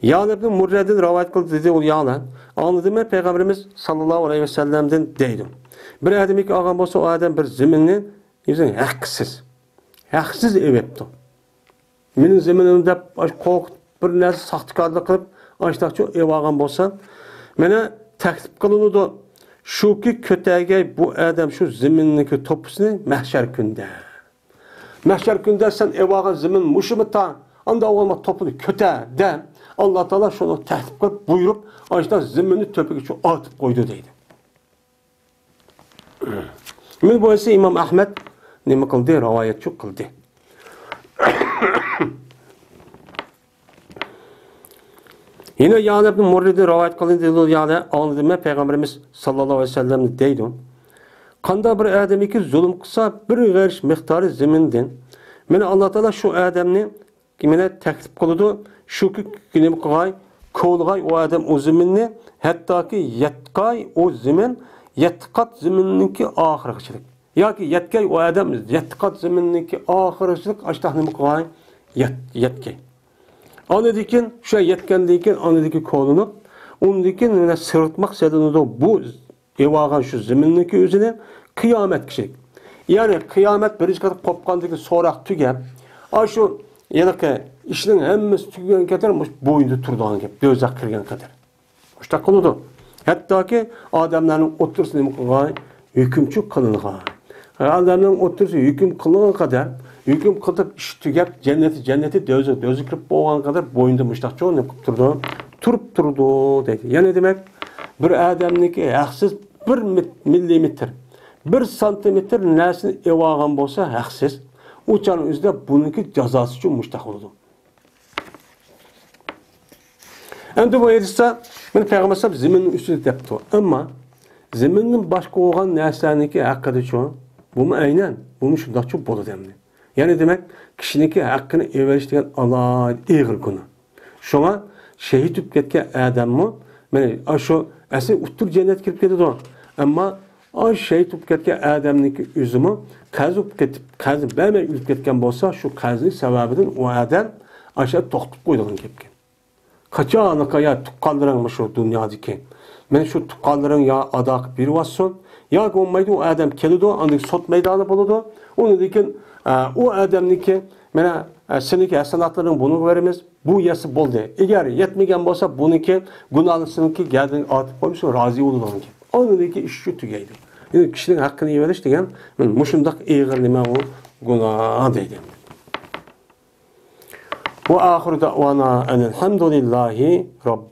يەلە ئىبنى مۇررەدىن رىۋايەت قىلدى، دېدى ئۇ يەلە. ئاڭلىدىم مەن پەيغەمبىرىمىز ساللاللاھۇ ئەلەيھى ۋەسەللەمدىن دەيدۇ. بىر ئادەمگە ئالغان بولسا، ئۇ ئادەم بىر زېمىننى ئۆزىنىڭ ھەققىسىز، ھەقسىز ئېۋەپتۇ. مېنىڭ زېمىنىم دەپ ئاش قورقۇتۇپ، بىر نەرسە ساختىكارلىق قىلىپ، ئاشتاقچۇ ئېۋالغان بولسا، مانا تەكلىپ قىلىنىدۇ. شۇكى كۆتەرگەي بۇ ئادەم شۇ زېمىننىڭكى توپىسىنى مەھشەر كۈندە. مەھشەر كۈندە سەن ئېۋالغان زېمىن مۇشۇمۇ تا، ئاندا ئوغلۇما توپىنى كۆتەر دە. ئاللا تائالا شۇنى تەكلىپ قىلىپ، بۇيرۇپ، ئاشتا زېمىننى تۆپىگە شۇ ئارتىپ قويدى دەيدۇ. مانا بۇ ئىسى ئىمام ئەھمەد نېمە قىلدى؟ رىۋايەتچۇ قىلدى. يەنە يەلە ئىبنى مۇررىدىن رىۋايەت قىلىندى، دېدى يەلە، ئاڭلىدىم مەن پەيغەمبىرىمىز ساللاللاھۇ ئەلەيھى ۋەسەللەمنى دەيدۇ. قانداق بىر ئادەمكى زۇلۇم قىلسا، بىر غەرش مىقدارى زېمىندىن، مانا ئاللا تائالا شۇ ئادەمنى مانا تەكلىپ قىلىدۇ، شۇكى نېمە قىلغاي، كولىغاي ئۇ ئادەم ئۇ زېمىننى، ھەتتاكى يەتكەي ئۇ زېمىن، يەتتە قات زېمىننىڭكى ئاخىرىغىچىلىك. ياكى يەتكەي ئۇ ئادەم يەتتە قات زېمىننىڭكى ئاخىرىغىچىلىك ئاشتاق نېمە قىلغاي، يەت-، يەتكەي. ئاندىن كېيىن، شۇ يەتكەندىن كېيىن، ئاندىن كېيىن كولىنىپ، ئۇندىن كېيىن مانا سىغىرتماق سېلىنىدۇ. بۇ ئېۋالغان شۇ زېمىننىڭكى ئۆزىنى قىيامەتكىچىلىك. يەنى قىيامەت بىرىنچى قېتىم قوپقاندىن كېيىن سوراق تۈگەپ، ئاشۇ ھېلىقى ئىشنىڭ ھەممىسى تۈگىگەن قەدەر مۇشۇ بوينىدا تۇرىدىغان گەپ، دوزاخقا كىرگەن قەدەر. مۇشۇنداق قىلىدۇ. ھەتتاكى ئادەملەرنىڭ ئوتتۇرىسىدا نېمە قىلغان؟ ھۆكۈمچى قىلىنغان. ئادەمنىڭ ئوتتۇرىسى ھۆكۈم قىلىنغان قەدەر، ھۆكۈم قىلىپ ئىش تۈگەپ، جەننەتى جەننەتى، دوزاخ دوزاخ كىرىپ بولغان قەدەر بوينىدا مۇشۇنداق چوڭ نېمە قىلىپ تۇرىدۇ؟ تۇرۇپ تۇرىدۇ دەيدۇ. يەنى دېمەك، بىر ئادەمنىڭكى ھەقسىز بىر مىت-، مىللىمېتىر، بىر سانتىمېتىر نەرسىنى ئېۋالغان بولسا ھەقسىز، ئۇ چاغنىڭ ئۆزىدە بۇنىڭكى جازاسىچۇ مۇشۇنداق بولىدۇ. ئەمدى بۇ ھەدىستە مانا پەيغەمبەر ئەلەيھىسسالام زېمىننىڭ ئۈستىدە دەپتۇ. ئەمما زېمىندىن باشقا بولغان نەرسىلەرنىڭكى ھەققىدىچۇ، بۇمۇ ئەينەن، بۇمۇ شۇنداقچۇ بولىدۇ ئەمدى. يەنى دېمەك، كىشىنىڭكى ھەققىنى ئېلىۋېلىش دېگەن ئالاھىدە ئېغىر گۇناھ. شۇڭا شېھىت بولۇپ كەتكەن ئادەممۇ مانا ئاشۇ ئەسلى ئوتتۇرا جەننەتكە كىرىپ كېتىدۇ. ئەمما ئاشۇ شېھىت بولۇپ كەتكەن ئادەمنىڭكى ئۆزىمۇ قەرز بولۇپ كېتىپ، قەرزنى بەرمەي ئۆلۈپ كەتكەن بولسا، شۇ قەرزنىڭ سەۋەبىدىن ئۇ ئادەم ئاشۇ توختىتىپ قويىدىغان گەپكەن. قاچانلىقى يا تۇغقانلىرىڭ مۇشۇ دۇنيادىكى، مانا شۇ تۇغقانلىرىڭ يا ئادا قىلىپ بېرىۋاتسۇن، ياكى بولمايدۇ، ئۇ ئادەم كېلىدۇ، ئاندىن سوت مەيدانى بولىدۇ. ئۇنىڭدىن كېيىن، ئە، ئۇ ئادەمنىڭكى، مانا، ئە، سېنىڭكى ھەسەناتلىرىڭ بۇنىڭغا بېرىمىز، بۇ يەتسە بولدى. ئەگەر يەتمىگەن بولسا، بۇنىڭكى گۇناھنى سېنىڭكى گەدىنىڭگە ئارتىپ قويمىسۇن، رازى بولىدىغان گەپ. ئاندىن كېيىن ئىش شۇ تۈگەيدۇ. يەنى كىشىنىڭ ھەققىنى يېۋېلىش دېگەن مۇشۇنداق ئېغىر نېمە ئۇ گۇناھ دەيدۇ. وآخر دعوانا أن الحمد لله رب